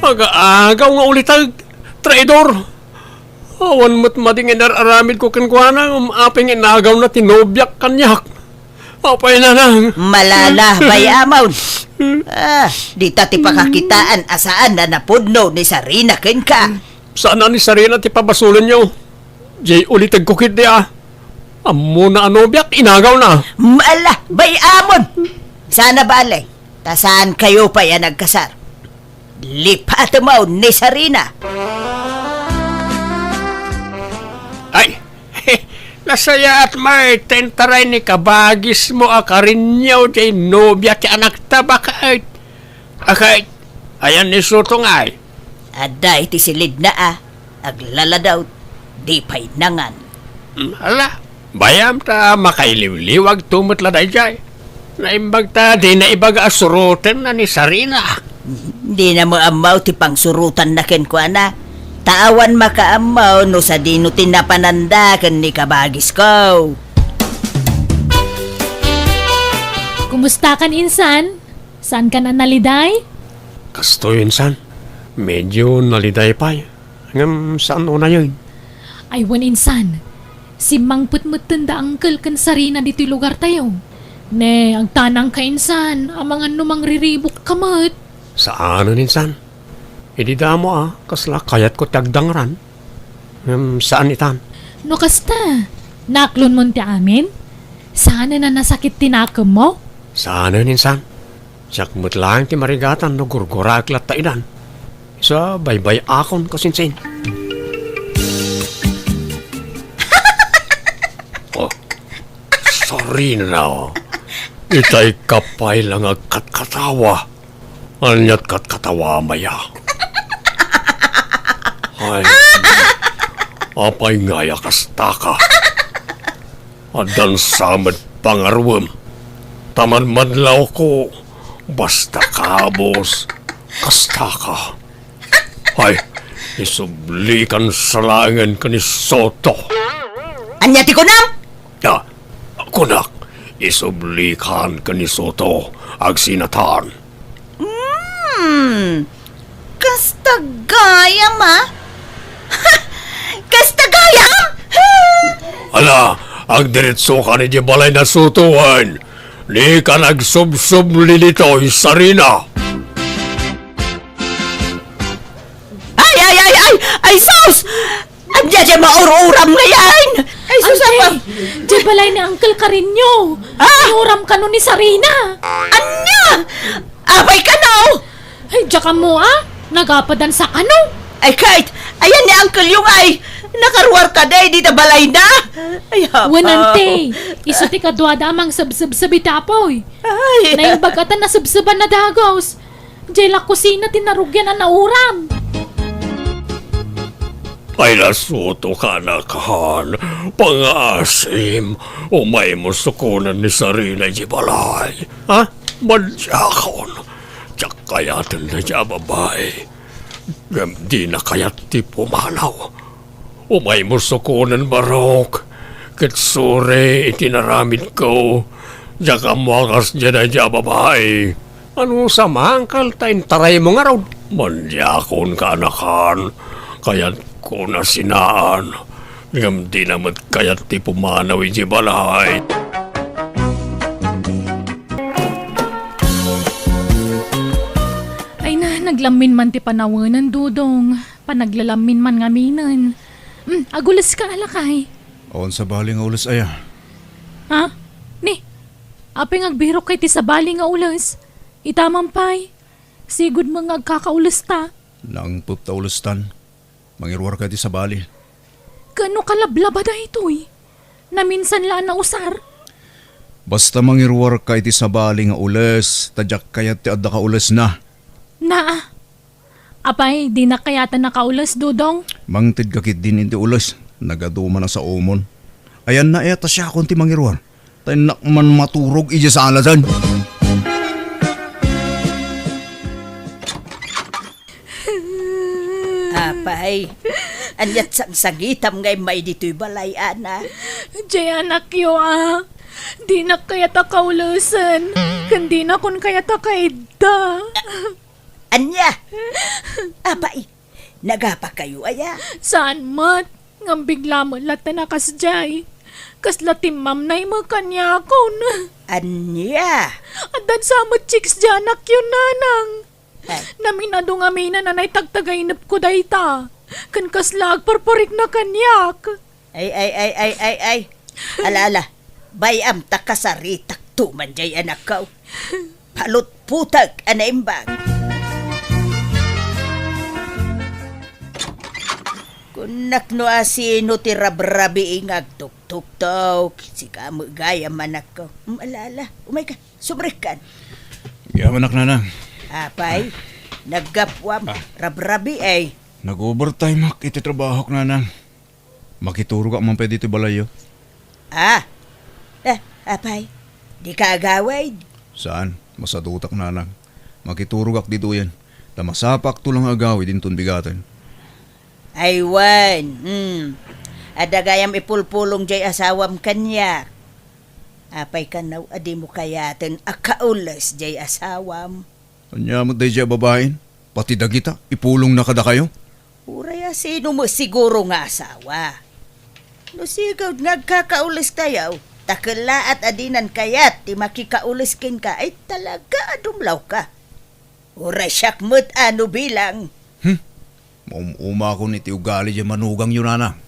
Aga-agaw nga uliteg, traidor! Awan met madi nga inar-aramidko kenkuana, ngem apay nga inagawna ti nobiak kaniak? Apay, nanang? Malala, bay-amon. Ah, dita ti pakakitaan a saan a napudno ni Sarina kenka. Saan a ni Sarina ti pabasolenyo. Jay ulitegko ketdi a. Ammona a nobiak, inagawna. Mala, bay-amon. Sana bale, ta saan kayo pay a nagkasar. Lipatem ni Sarina. Ay, nasayaat met ti intaray ni kabagismo a Karinyo ti nobia ti anakta, baket. Aket, ayan ni Soto ngay? Adda iti silidna a, aglaladaw, di pay nangan. Mm, ala, bayam ta makailiwliwagto met la daydiay. Naimbag ta dina ibaga a surotenna ni Sarina. Dina met ammo ti pangsurotanna kenkuana. Ta awan makaammo no sadino ti napananda ken ni kabagisko. Kumustakan, insan? Saankan a naliday? Kastoy, insan. Medyo naliday pay. Ngem saan unayen. Ay wen, insan. Simmangpet metten da Angkel ken Sarina ditoy lugartayo. Ne, agtanangka, insan, amangan no mangriribukka met. Saanen, insan. Idi damo a, kasla kayatko ti agdangran. Ngem saan itan. No kasta, naaklonmon ti amin? Saanen a nasakit ti nakemmo? Saanen, insan. Siak met laeng ti marigatan no gurguraek latta idan. Isu a baybay-akon kasinsin. Oh, Sarina. Itay ka pay la nga agkatkatawa. Ania't katkatawa, maya? Ay, apay ngay a kastaka? Addan sa met pangaruem. Ta madmadlawko, basta kabus, kastaka. Ay, isublikan sa laengen ken ni Soto. Ania ti kunam? Ah, kunak, isublikan ken ni Soto, agsinatan. Hmm, kasta gayam, a? Ha! Kasta gayam? Ha! Ala, agdiritsokan idiay balay na Soto wen. Dikan agsubsubli ditoy, Sarina. Ay, ay, ay, ay! Ay, sus! Ania diay maur-uram ngay? Ay, sus, Ante, apa? Diay balay ni Uncle Carino. Ah! Inuram kano ni Sarina. Ania? Apay kano? Ay, diak ammo, a. Nagapadan sa kano. Ay, Kate, ayan ni Uncle yung ay. Nakaruar ka day, dita balay na. Ay, apa? Wen, ante, isu ti kaduada a mangsubsubsub iti apoy. Ay. Naimbag a ta nasubsuban a dagus. Diay la kusina ti narugian a nauram. Ay, nasuto ka, anakan. Pangaasim, umaymo sukonen ni Sarina idiay balay. Ha? Madiakon. Diak kayaten daydiay a babai. Ngem dina kayat ti pumanaw. Umaymo sukonen, Barok, ket suri iti naramidko. Diak ammo a kasdiay daydiay a babai. Ano sa mangkal ta intaraymo ngarud? Madiakon, kaanakan. Kayatko na sinaan, ngem dina met kayat ti pumanaw idiay balay. Ay na, naglammin man ti panawenen, Dodong. Panaglalammin man ngaminen. Mm, aguleska a lakay. Awan sabali nga ules aya. Ha? Ni, apay nga agbirokka iti sabali nga ules? Ita man pay. Sigud met nga agkakaulesta. Nangpet ta ulestan. Mangiruarka iti sabali. Ken no kalablaba daytoy? Naminsan la a nausar. Basta mangiruarka iti sabali nga ules, ta diak kayat ti adda kaulesna. Naa. Apay, dinak kayaten a kaules, Dodong? Mangtedka ketdin iti ules. Nagadu man a saomon. Ayanna aya ta siakon ti mangiruar. Ta innak man maturog idiay saladan. Apay, ania't sangsangitam nga immay ditoy balay, Ana? Diay anakyo a. Dinak kayat a kaulesen, ken dinakon kayat a kaidda. Ania? Apay, nagapakayo aya? Saan met, ngem bigla met latta a kasdiay. Kasla timmamnay met kaniakon. Ania? Addan sa met chicks diay anakyo, Nanang. Ay. Naminadu ngaminen a naitagtagainepko dayta. Ken kasla agparparikna kaniak. Ay, ay, ay, ay, ay, ay. Ala, ala. Bay-am ta kasaritakto man diay anakko. Palutputek a naimbag. Kunak no asino ti rabrabii nga agtuktuktok, sika met gayam, anakko. Mm, ala, ala. Umayka. Sumrekkan. Agyamanak, Nanang. Apay, naggapuam. Ah. Rabrabii. Nag-overtime-ak iti trabahok, Nanang. Makiturogak man pay ditoy balayyo. Ah. Eh, apay, dika agawid? Saan, masadutak, Nanang. Makiturogak ditoyen. Ta masapakto la nga agawid inton bigaten. Ay wen, hmm. Adda gayam ipulpulong diay asawam kaniak. Apay kano a dimo kayaten a kaules diay asawam? Ania met daydiay a babain? Pati dagita, ipulongna kadakayo? Uray a sino met siguro nga asawa. No sigud nga agkakauleskayo, ta kellaat a dinan kayat ti makikaules kenka, ay talaga a dumlawka. Uray siak met a no bilang. Hmm? Maum-umakon iti ugali diay manugangyo, Nanang.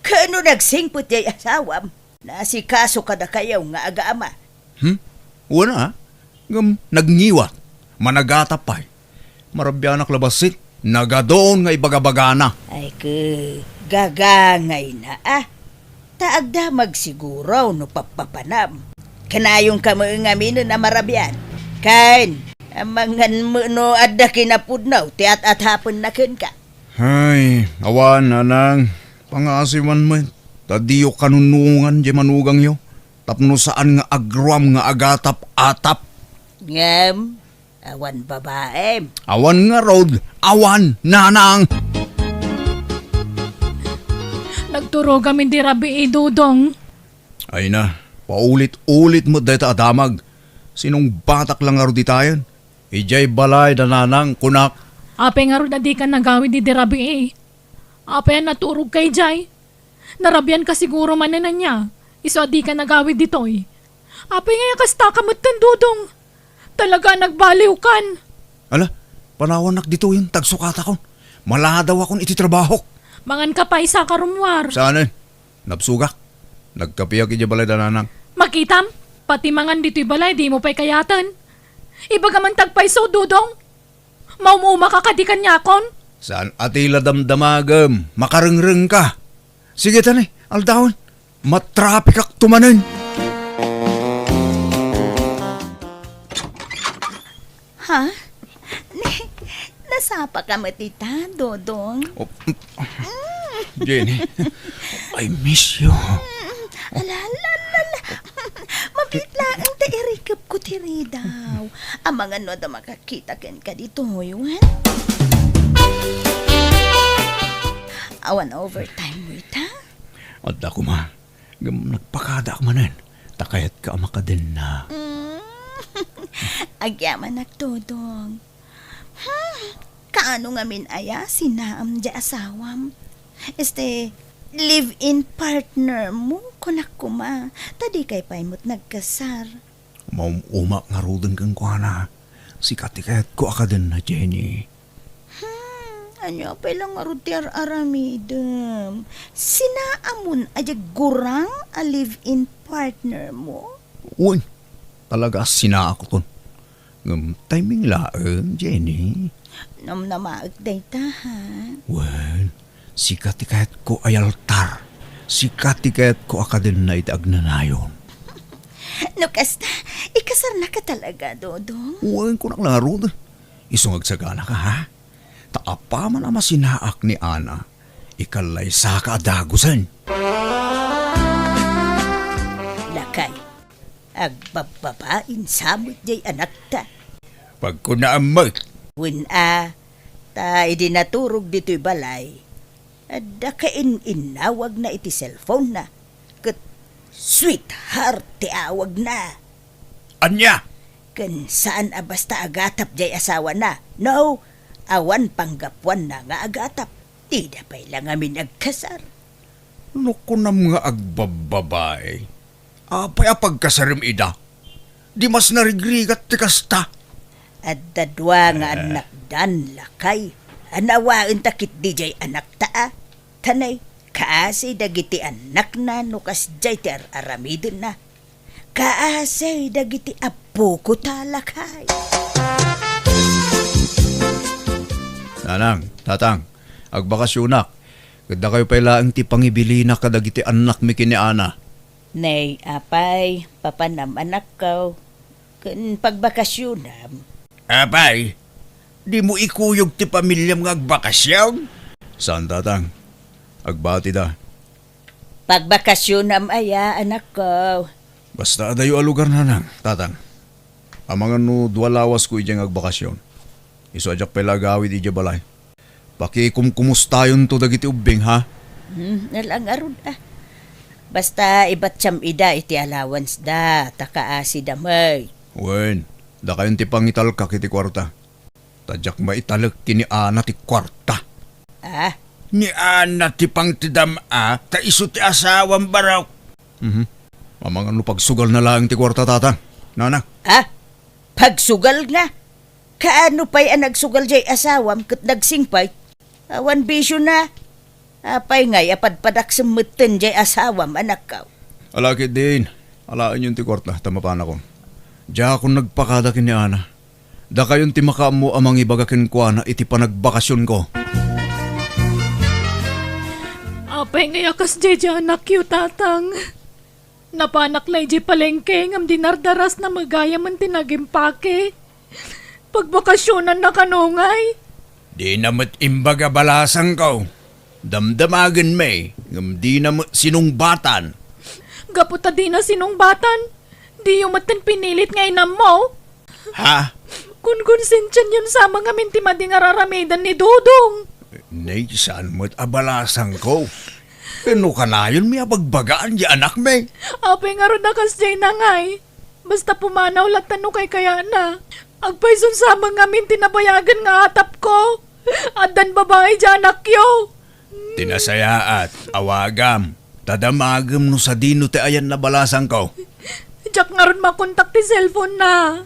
Kano nagsingpet diay asawam? Naasikaso kadakayo nga agama. Hmm? Wen a, ngem nagngiwat, managatap pay. Marabianak la bassit, nagadun nga ibagabagana. Ay, ke, gagangayna a. Ta agdamag siguro no pappapanam. Kanayonka met ngaminen a marabian. Ken, amangan met no adda kinapudno ti at-atapenna kenka. Ay, awan, Nanang. Pangasiwan met. Ta diyo kanunongan diay manugangyo. Tapno saan nga agruam nga agatap-atap. Ngem, awan babaem. Awan ngarud, awan, Nanang. Nagturogam idi rabii, Dodong. Ay na, paulit-ulit met dayta a damag. Sinungbatak la ngarud ditayen. Idiay balay da Nanang, kunak. Apay ngarud a dika nagawid idi rabii? Apay a naturogka idiay? Narabianka siguro manen ania, isu a dika nagawid ditoy. Apay ngay a kastaka metten, Dodong? Talaga a nagbaliwkan. Ala, panawannak ditoyen, ta agsukatakon. Maladawakon iti trabahok. Manganka pay, saka rummuar. Saanen? Nabsogak. Nagkapiak idiay balay da Nanang. Makitam, pati mangan ditoy balay, dimo pay kayaten. Ibagam man ti agpayso, Dodong. Maum-umaka kadi kaniakon? Saan a ti la damdamagem? Makarengrengka. Sige, tani, aldawen. Matrapikakto manen. Ha? Nasapaka met ita, Dodong? Oh, Jenny, I miss you. Mm, ala, ala, ala, ala. Mabiit laeng ta irikepko ti ridaw. Amangan no adda makakita kenka ditoy, wen? Awan overtime mo ita? Adda koma. Ngem nagpakadaak manen, ta kayatka a makadenna. Mm. Agyamanak, Dodong. Hmm, ka Ano ngamin aya, sinaam diay asawam? Este, live-in partner mo, kunak koma, ta dikay pay met nagkasar. Maum-umak ngaruden kenkuana. Sika ti kayatko a kadenna, Jenny. Hmm, ania pay la ngarud ti ar-aramidem? Sinaamon a diay gurang a live-in partner mo? Wen, talaga a sinaakton. Ngem timing laeng, Jenny. Namnamaek dayta, ha? Wen, sika ti kayatko a yaltar. Sika ti kayatko a kadenna iti agnanayon. No kasta, ikasarnaka talaga, Dodong? Wen, kunak la ngarud. Isu nga agsaganaka, ha? Ta apaman a masinaak ni Ana, ikalaysaka a dagusen. Lakay, agbabbabain sa met diay anakta. Pagkunaam met. Wen a, ta idi naturog ditoy balay, adda kain-innawagna iti cellphone-na, ket sweetheart ti awagna. Ania? Ken saan a basta agatap diay asawana. No, awan panggapuanna nga agatap. Dida pay la ngamin agkasar. No kunam nga agbabbabae, apay a pagkasarem ida? Di mas narigrigat ti kasta. Adda dua nga Ah. annakdan, lakay. Anawaen ta ketdi diay anakta a. Tanay, kaasi dagiti annakna no kasdiay ti ar-aramidenna. Kaasi dagiti appoko ta, lakay. Nanang, tatang, agbakasionak. Ket dakayo pay laeng ti pangibilinak kadagiti annakmi ken ni Ana. Nay, apay, papanam anakko, ken pagbakasionam. Apay, dimo ikuyog ti pamiliam nga agbakasion? Saan, tatang. Agbatida. Pagbakasionam aya, anakko. Basta adayo a lugar, nanang, tatang. Amangan no dua lawasko idiay nga agbakasion. Isu a diak pay la agawid idiay balay. Pakikumkumustayonto dagiti ubbing, ha? Hmm, ala ngarud, a. Basta ibatiam ida iti allowance da, ta kaasida met. Wen, dakayon ti pangitalkak iti kuarta. Ta diak maitalek ken ni Ana ti kuarta. Ah? Ni Ana ti pangtedam-a, ta isu ti asawam, barok. Mhm. Amangan no pagsugalna laeng ti kuarta, tatang. Nanang. Ah? Pagsugalna? Kaano pay a nagsugal diay asawam ket nagsingpet? Awan bisiona. Apay ngay a padpadaksem metten diay asawam, anakko? Ala ketdin, alaenyon ti kuarta, ta mapanakon. Diakon nagpakada ken ni Ana. Dakayon ti makaammo a mangibaga kenkuana iti panagbakasionko. Apay ngay a kasdiay diay anakyo, tatang? Napanak la idiay palengke ngem dinardarasna met gayamen ti nagimpake. Pagbakasionanna kano ngay? Dina met imbaga balasangko. Damdamagenmi, ngem dina met sinungbatan. Gapu ta dina sinungbatan, diyo metten pinilit nga inammo? Ha? Konkonsensianyon sa met ngamin ti madi nga ar-aramiden ni Dodong. Nay, saan met a balasangko? Ken no kanayonmi a bagbagaan diay anakmi. Apay ngarud a kasdiay ngay? Basta pumanaw latta no kaykayatna. Agpayson sa met ngamin ti nabayagen nga atapko. Addan babai diay anakyo. Ti nasayaat, awagam. Ta damagem no sadino ti ayanna balasangko. Diak ngarud makontak ti cellphone-na.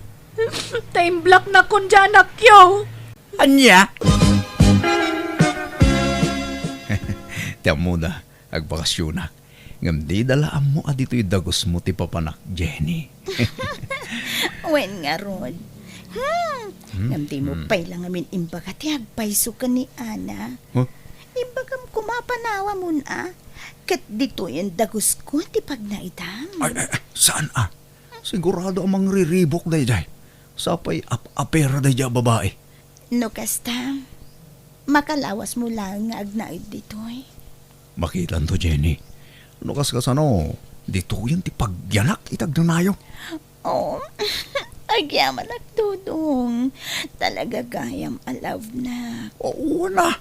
Ta imblocknakon diay anakyo. Ania? Ti ammoda, agbakasionak. Ngem dida la ammo a ditoy dagusmo ti papanak, Jenny. Wen ngarud. Hmm. Hmm? Ngem dimo Hmm. pay la ngamin imbaga ti agpayso ken ni Ana. Huh? Imbagam koma a panawamon a, ket ditoyen dagusko ti pagnaedam. Ay, ay, ay, saan a? Sigurado a mangriribuk daydiay. Sapay ap-apera daydiay a babai. No kasta, makalawasmo laeng nga agnaed ditoy. Makitanto, Jenny. No kaskasano, ditoyen ti pagyanak iti agnanayon. Oh, agyamanak, Dodong. Talaga gayam a love na. Oo na.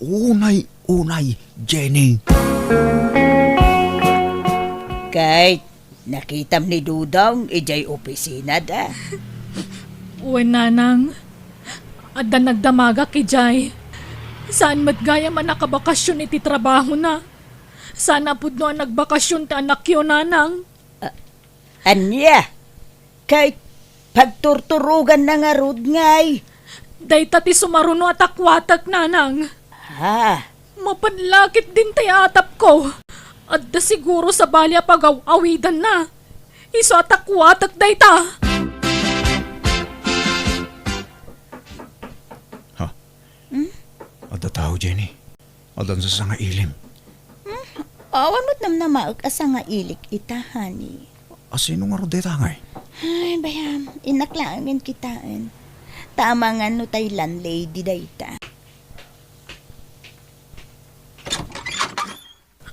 Unay, unay, Jenny. Kay, nakitam ni Dodong idiay opisina da. Wen, Nanang. Adda nagdamagak idiay. Saan met gayam a nakabakasyon iti trabahona. Saan a pudno a nagbakasyon ti anakyo, nanang. Ania? Ket pagturturoganna ngarud ngay? Dayta ti sumaruno a takuatek, nanang. Ha? Mapan la ket dintay atapko. Adda siguro sabali a pagaw-awidanna. Isu a takuatek dayta. Ha? Hmm? Adda tao, Jenny. Adda sasangailim. Hmm? Awan met namnamaek a sangailik ita, honey. A sino ngarud dayta ngay? Ay, bayam. Innak laengen kitaen. Ta amangan no tay landlady dayta.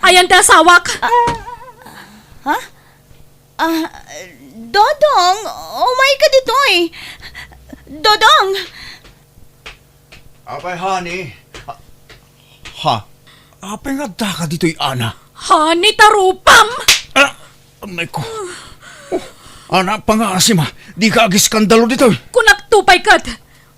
Ayan ti asawak! Ah, ha? Ah, Dodong, umay ka ditoy. Dodong! Apay, honey? Ah, ha? Apay nga adda ka ditoy, Ana? Honey, tarupam! Ah, amay ko. Oh, Ana, pangaasim a. Di ka agiskandalo ditoy. Kunak to pay ket.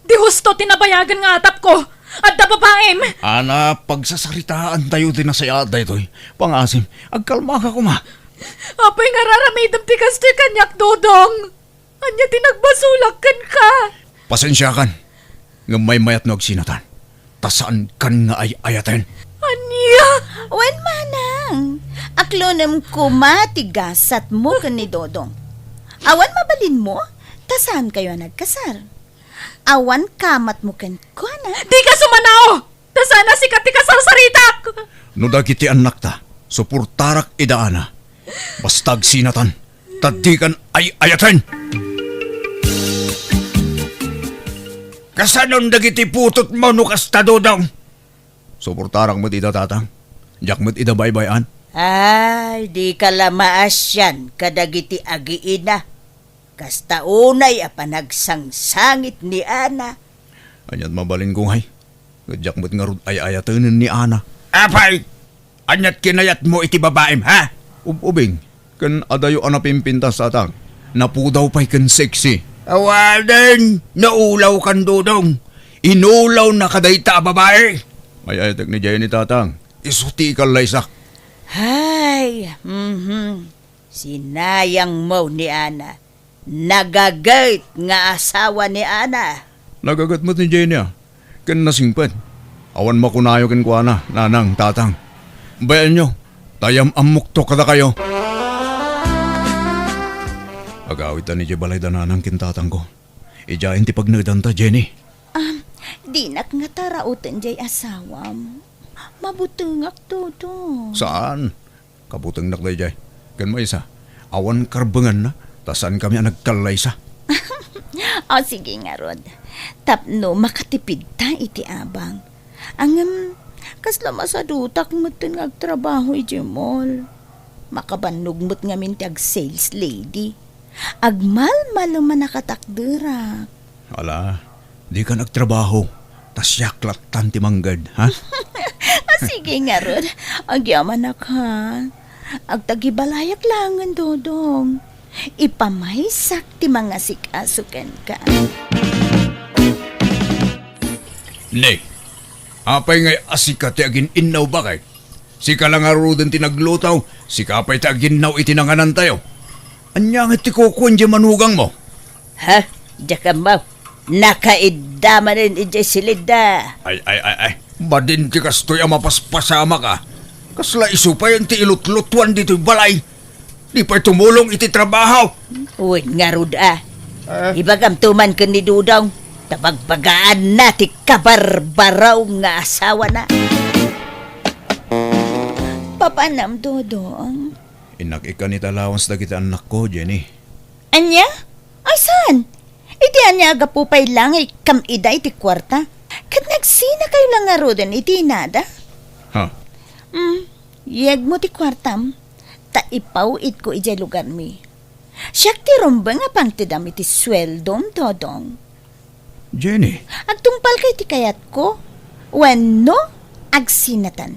Di husto ti nabayagan nga atapko. Adda babaim. Ana, pagsasaritaan tayo ti nasayaat daytoy. Pangaasim, agkalma ka koma. Apay nga raramidem ti kastoy kaniak, Dodong? Ania ti nagbasolak kenka? Pasensiakan. Ngem maymayat no agsinatan. Ta saankan nga ay-ayaten. Ania? Wen, manang. Aklonem koma ti gasatmo ken ni Dodong. Awan mabalinmo, ta saankayo a nagkasar. Awan kamatmo kenkuana. Di ka sumanao! Ta saan a sika ti kasarsaritak! No dagiti annakta, suportarak ida, Ana. Basta agsinatan, ta dikan ay-ayaten! Kasanon dagiti putotmo no kasta, Dodong? Suportarak met ida, Tatang. Diak met ida baybay-an. Ay, dika la maasian kadagiti agiina. Kasta unay a panagsangsangit ni Ana. Aniat mabalinko ngay? Ket diak met ngarud ay-ayatenen ni Ana. Apay! Aniat kinayatmo iti babaim, ha? Ub-ubing, ken adayo a napimpintas, Tatang. Napudaw pay ken sexy. Awanen, naulawkan, Dodong. Inulawnaka dayta a babai. Ay-ayatek ni Jenny, Tatang. Isu ti ikallaysak. Hay, mhm. Sinayangmo ni Ana. Nagaget nga asawa ni Ana. Nagaget met ni Jenny a, ken nasingpet. Awan makunayo kenkuana, nanang, tatang. Bayaenyo, ta yam-ammokto kadakayo. Agawidtan idiay balay da nanang ken tatangko. Idiayen ti pagnaedanta, Jenny. Ah, dinak ngata rauten diay asawam. Mabutengak, Dodong. Saan? Kabutengnak daydiay. Ken maysa, awan karbenganna, ta saankami a nagkallaysa. O, sige ngarud. Tapno makatipidta iti abang. Ngem, kasla masadutak metten nga agtrabaho idiay mall. Makabannog met ngamin ti ag-sales lady. Agmalmalem a nakatakderak. Ala, dikan agtrabaho, ta siak lattan ti mangged, ha? O, sige ngarud. Agyamanak, ha? Agtagibalayak laengen, Dodong. Ipamaysak ti mangasikaso kenka. Ne, apay ngay a sika ti agin-innaw, baket? Sika la ngaruden ti nagluto, sika pay ti aginnaw iti nanganantayo. Ania nga ti kukuan diay manugangmo? Ha? Diak ammo. Nakaidda manen idiay silidda. Ay, ay, ay, ay. Madin ti kastoy a mapaspasamak a. Kasla isu pay ti ilutlutuan ditoy balay. Di pay tumulong iti trabaho. Wen ngarud a. Ah. Ibagamto man ken ni Dodong, ta bagbagaanna ti kabarbaraw nga asawana. Papanam, Dodong? Innak ikkan iti allowance dagiti annakko, Jenny. Ania? Ay, saan? Iti ania a gapu pay la nga ikkam ida iti kuarta? Ket nagsinakayo la ngaruden iti inada? Ha? Mm, yegmo ti kuartam, ta ipaw-itko idiay lugarmi. Siak ti rumbeng a pangtedam iti sueldom, Dodong. Jenny. Agtungpalka iti kayatko, wenno agsinatan.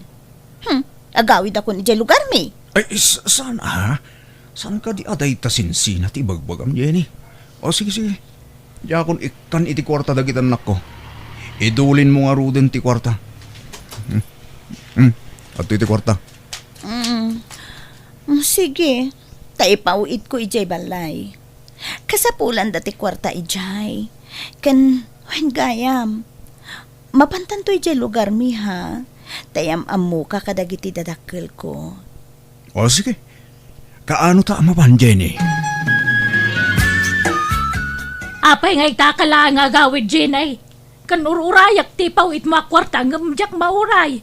Hmm, agawidakon idiay lugarmi. Ay, s-, saan, a? Saan kadi a dayta sinsina ti ibagbagam, Jenny? O, sige, sige. Diakon ikkan iti kuarta dagiti annakko. Idulinmo ngaruden ti kuarta. Hmm. Hmm. Adtoy ti kuarta. Mm. Mm, sige. Ta ipaw-itko idiay balay. Kasapulanda ti kuarta idiay. Ken, wen gayam, mapantanto idiay lugarmi, ha? Ta yam-ammoka kadagiti dadakkelko. O, sige. Kaano ta a mapan, Jenny? Apay nga itaka laeng nga agawid, Jenny? Ken ur-urayak ti ipaw-itmo a kuarta ngem diak mauray.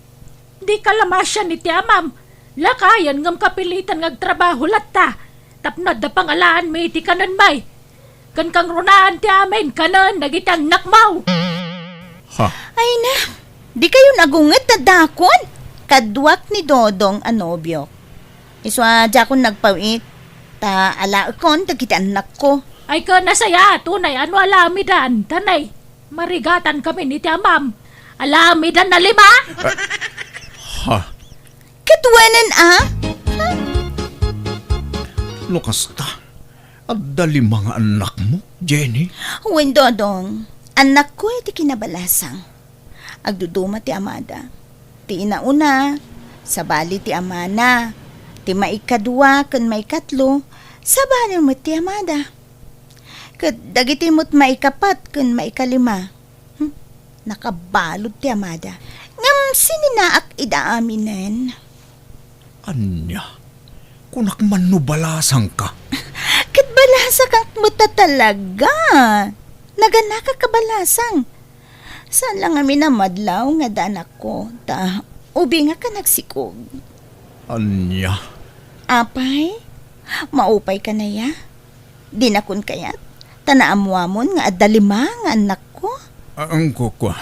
Dika la masian iti amam. Lakayen ngem kapilitan nga agtrabaho latta. Tapno adda pangalaanmi iti kanenmi. Ken kangrunaan ti amin kanen dagiti annakmo. Ha? Ay na, dikayon agunget a dakon. Kaduak ni Dodong a nobiok. Isu a diakon nagpaw-it, ta alaekon dagiti annakko. Ay, ken nasayaat unay a no alamidan, ta nay, marigatan kami ni ti amam. Alamidan a lima? Ha? Ket wenen a? No kasta, adda lima nga annakmo, Jenny? Wen, Dodong, annakko iti kinabalasang. Agduduma ti amada. Ti inauna, sabali ti amana. Ti maikadua ken maikatlo, sabali met ti amada. Ket dagiti met maikapat ken maikalima, hmm, nakabalud ti amada. Ngem sininaak ida aminen. Ania? Kunak man no balasangka? Ket balasangak met a talaga. Naganakak a balasang. Saan la ngamin a madlaw nga adda anakko, ta ubingak a nagsikog. Ania? Apay, maupay ka naya? Dinakon kayat? Ta naammoamon nga adda lima nga annakko? Ah, ang kukua.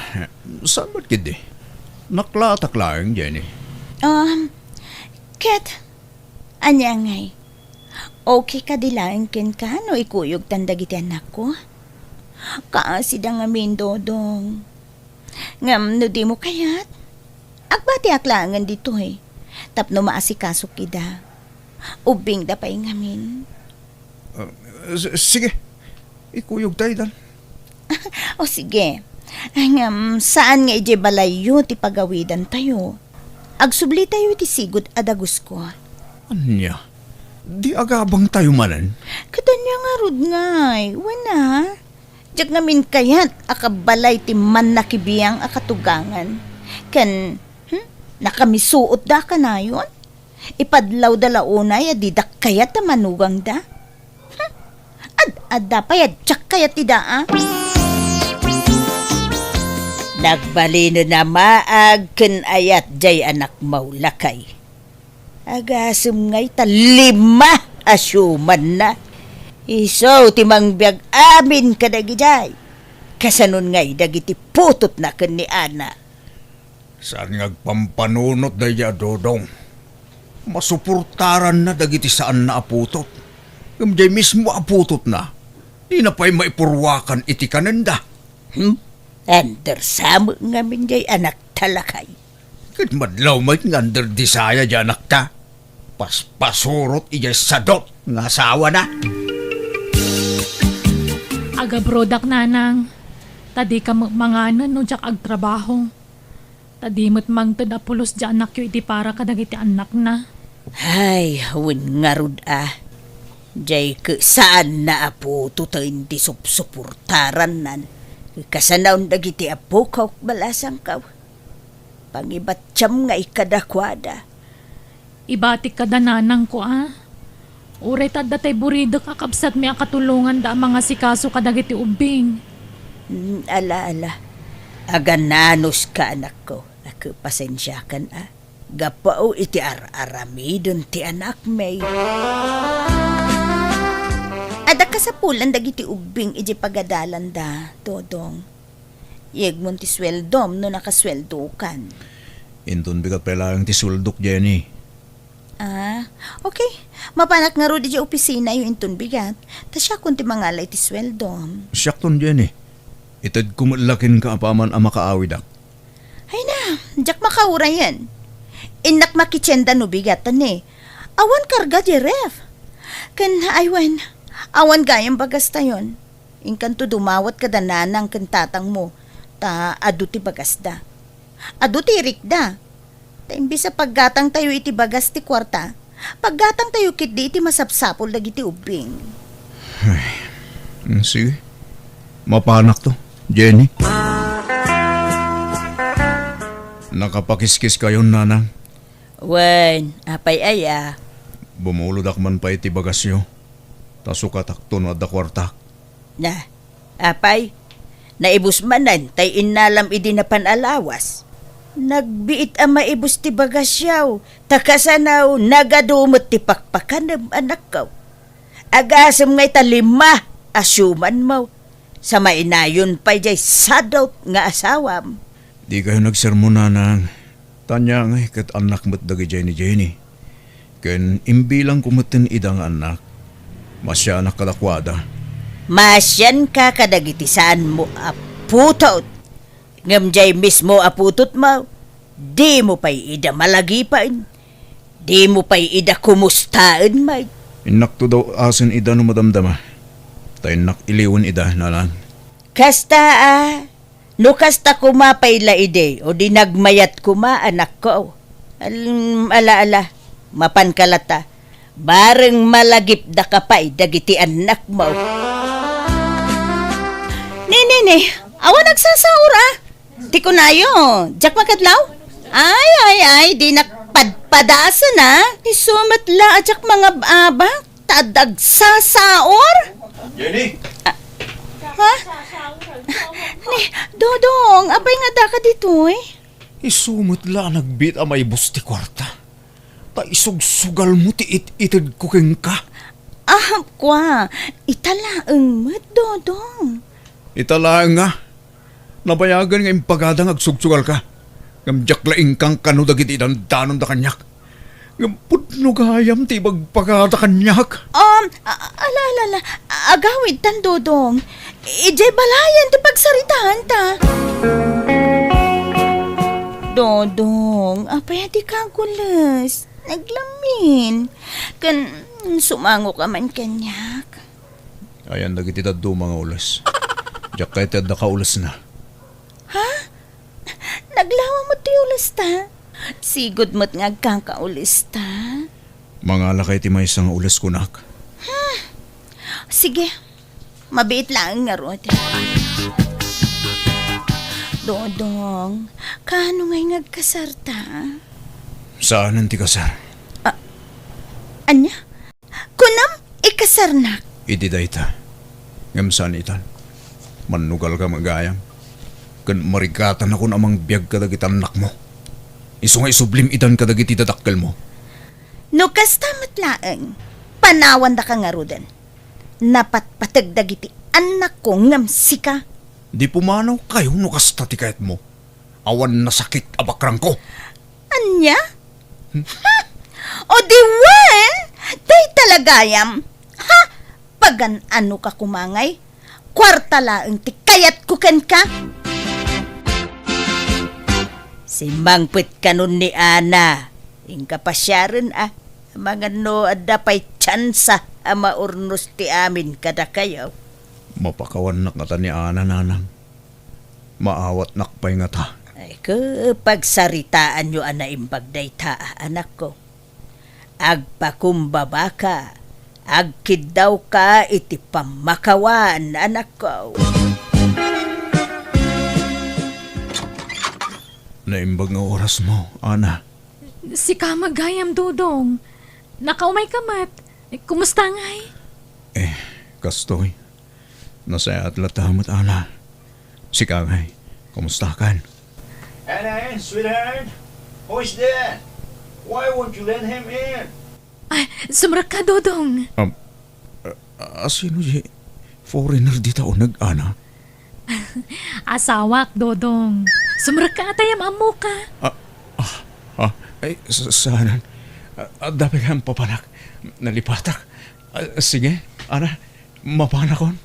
Saan met ketdi? Naklatak laeng, Jenny. Um, ket, ania ngay? Okay kadi laeng kenka no ikuyogtan dagiti annakko? Kaasida ngamin, Dodong. Ngem no dimo kayat, agbatiak laengen ditoy tapno maasikasok ida. Ubbingda pay ngamin. Ah, s-, sige. Ikuyogta idan. O sige. Ngem saan nga idiay balayyo ti pagawidantayo. Agsublitayo iti sigud a dagusko. Ania? Di agabangtayo manen? Ket ania ngarud ngay? Wen a? Diak ngamin kayat a kabalay ti mannakibiang a katugangan. Ken, hmm, nakamisuotda kanayon? Ipadlawda la unay a didak kayat a manugangda? Hmm, ad-adda pay a diak kayat ida a? Nagbalinen a maag ken ayat jay anakmo, lakay. Agasem ngay ta lima a siumanna. Isu ti mangbiag amin kadagijay. Kasanon ngay dagiti putotna ken ni Ana? Saan nga agpampanunot daydiay a Dodong? Masuportaranna dagiti saanna a putot. Ngem jay mismo a putotna, dina pay maipurwakan iti kanenda. Hmm? Under sa met ngamin jay anakta, lakay. Ket madlaw met nga under disaya jay anakta. Paspasurot idiay sadot nga asawana. Agabrodak, nanang, ta dika met manganen no diak agtrabaho. Ta di met mangted a pulos jay anakyo iti para kadagiti annakna. Ay, wen ngarud a. Jay ket saanna a putoten ti supsuportarannan. Kasanaon dagiti apok, balasangko. Pangibattiam ngay kadakuada. Ibatik kada nanangko a. Uray ta adda tay buridek a kabsatmi a katulonganda a mangasikaso kadagiti ubbing. Mm, ala, ala. Agananoska, anakko. Ket pasensiakan a. Gapu iti ar-aramiden ti anakmi. Adda kasapulan dagiti ubbing iti pagadalanda, Dodong. Yegmon ti sueldom no nakasueldokan. Inton bigat pay laeng ti sueldok, Jenny. Ah, okay. Mapanak ngarud iti opisinayo inton bigat. Ta siakon ti mangala iti sueldom. Siakton, Jenny. Itedko met la kenka apaman a makaawidak. Ay na, diak makaurayen. Innak makitienda no bigat, ni. Awan karga di ref. Ken, ay wen, awan gayam bagastayon. Inkanto dumawat kada nanang ken tatangmo. Ta adu ti bagasda. Adu ti irikda. Ta imbes a paggatangtayo iti bagas ti kuarta, paggatangtayo ketdi iti masapsapul dagiti ubbing. Ay, mm, sige. Mapanakto, Jenny. Nakapakiskiskayon, nanang? Wen, apay aya? Bumulodak man pay iti bagasyo. Ta sukatakto no adda kuartak. Na, apay, naibus manen tay innalam idi napan a lawas. Nagbiit a maibus ti bagasyaw, ta kasano nagadu met ti pakpakanem, anakko. Agasem ngay ta lima a siumanmo, sa mainayon pay jay sadot nga asawam. Dikayo nagsermon, nanang. Ta ania ngay ket annak met dagijay ni Jenny. Ken imbilangko metten ida nga annak. Maasianak kadakuada. Maasianka kadagiti saanmo a putot. Ngem jay mismo a putotmo, dimo pay ida malagipen. Dimo pay ida kumustaen met. Innakto daw asen ida no madamdama. Ta innak iliwen ida, nanang. Kasta a, no kasta koma pay la idi, o di nagmayat koma, anakko. Al-, ala, ala, mapanka latta. Bareng malagipdaka pay dagiti annakmo. Ni, ni, ni, awan agsasaor a. Ti kunayo, diak makadlaw? Ay, ay, ay, dinak padpadasen a. Isu met la a diak mangab-abak, ta adda agsasaor. Jenny! Ha? Ni, Dodong, apay nga daka ditoy? Isu met la a nagbiit a maibus ti kuarta. Ta isugsugalmo ti it-itedko kenka. Ah, kua, ita laeng met, Dodong. Ita laeng nga. Nabayagen nga impagada nga agsugsugalka. Ngem diak la inkankano dagiti dandanonda kaniak. Ngem pudno gayam ti ibagbaga kaniak. Um, a-, ala, ala, ala. Agawidtan, Dodong. Idiay balayen ti pagsaritaanta. Dodong, apay a dika agules? Naglamin. Ken sumangoka man kaniak. Ayan dagiti dadduma nga ules. Diak kayat ti adda kaulesna. Ha? Naglawa met ti ulesta? Sigud met nga agkakaulesta? Mangalakay ti maysa nga ules kunak. Hmm. Sige. Mabiit laeng ngarud. Dodong, kaano ngay nga agkasarta? Saanen ti kasar. Ah, ania? Kunam, ikasarnak. Idi dayta. Ngem saan itan. Mannugalka met gayam. Ken marigatanakon a mangbiag kadagiti annakmo. Isu nga isublim itan kadagiti dadakkelmo. No kasta met laeng, panawandaka ngaruden. Napatpateg dagiti annakko ngem sika. Di pumanawkayo no kasta ti kayatmo. Awan nasakit a bakrangko. Ania? Hmm? Ha? O di wen, dayta la gayam. Ha? Pagan-anoka koma ngay? Kuarta laeng ti kayatko kenka. Simmangpet kanon ni Ana. Inka pasiaren a. Amangan no adda pay tsansa a maurnos ti amin kadakayo. Mapakawannak ngata ni Ana, nanang. Maawatnak pay ngata. Ay, ke, pagsaritaanyo a naimbag dayta, anakko. Agpakumbabaka, agkiddawka iti pammakawan, anakko. Naimbag nga orasmo, Ana. Sika met gayam, Dodong. Nakaumayka met. Kumusta ngay? Eh, kastoy. Nasayaat latta met, Ana. Sika ngay, kumustakan? Ana, sweetheart, who is that? Why won't you let him in? Ay, sumrekka, Dodong. Um, a, a, sino di foreigner dita uneg, Ana? Asawak, Dodong. Sumrekka, ta ammok. Ah, ah, ah, ay, sa-, saanan? Ah, ah, dapit ang papanak. Nalipatak. Ah, sige, Ana, mapanakon.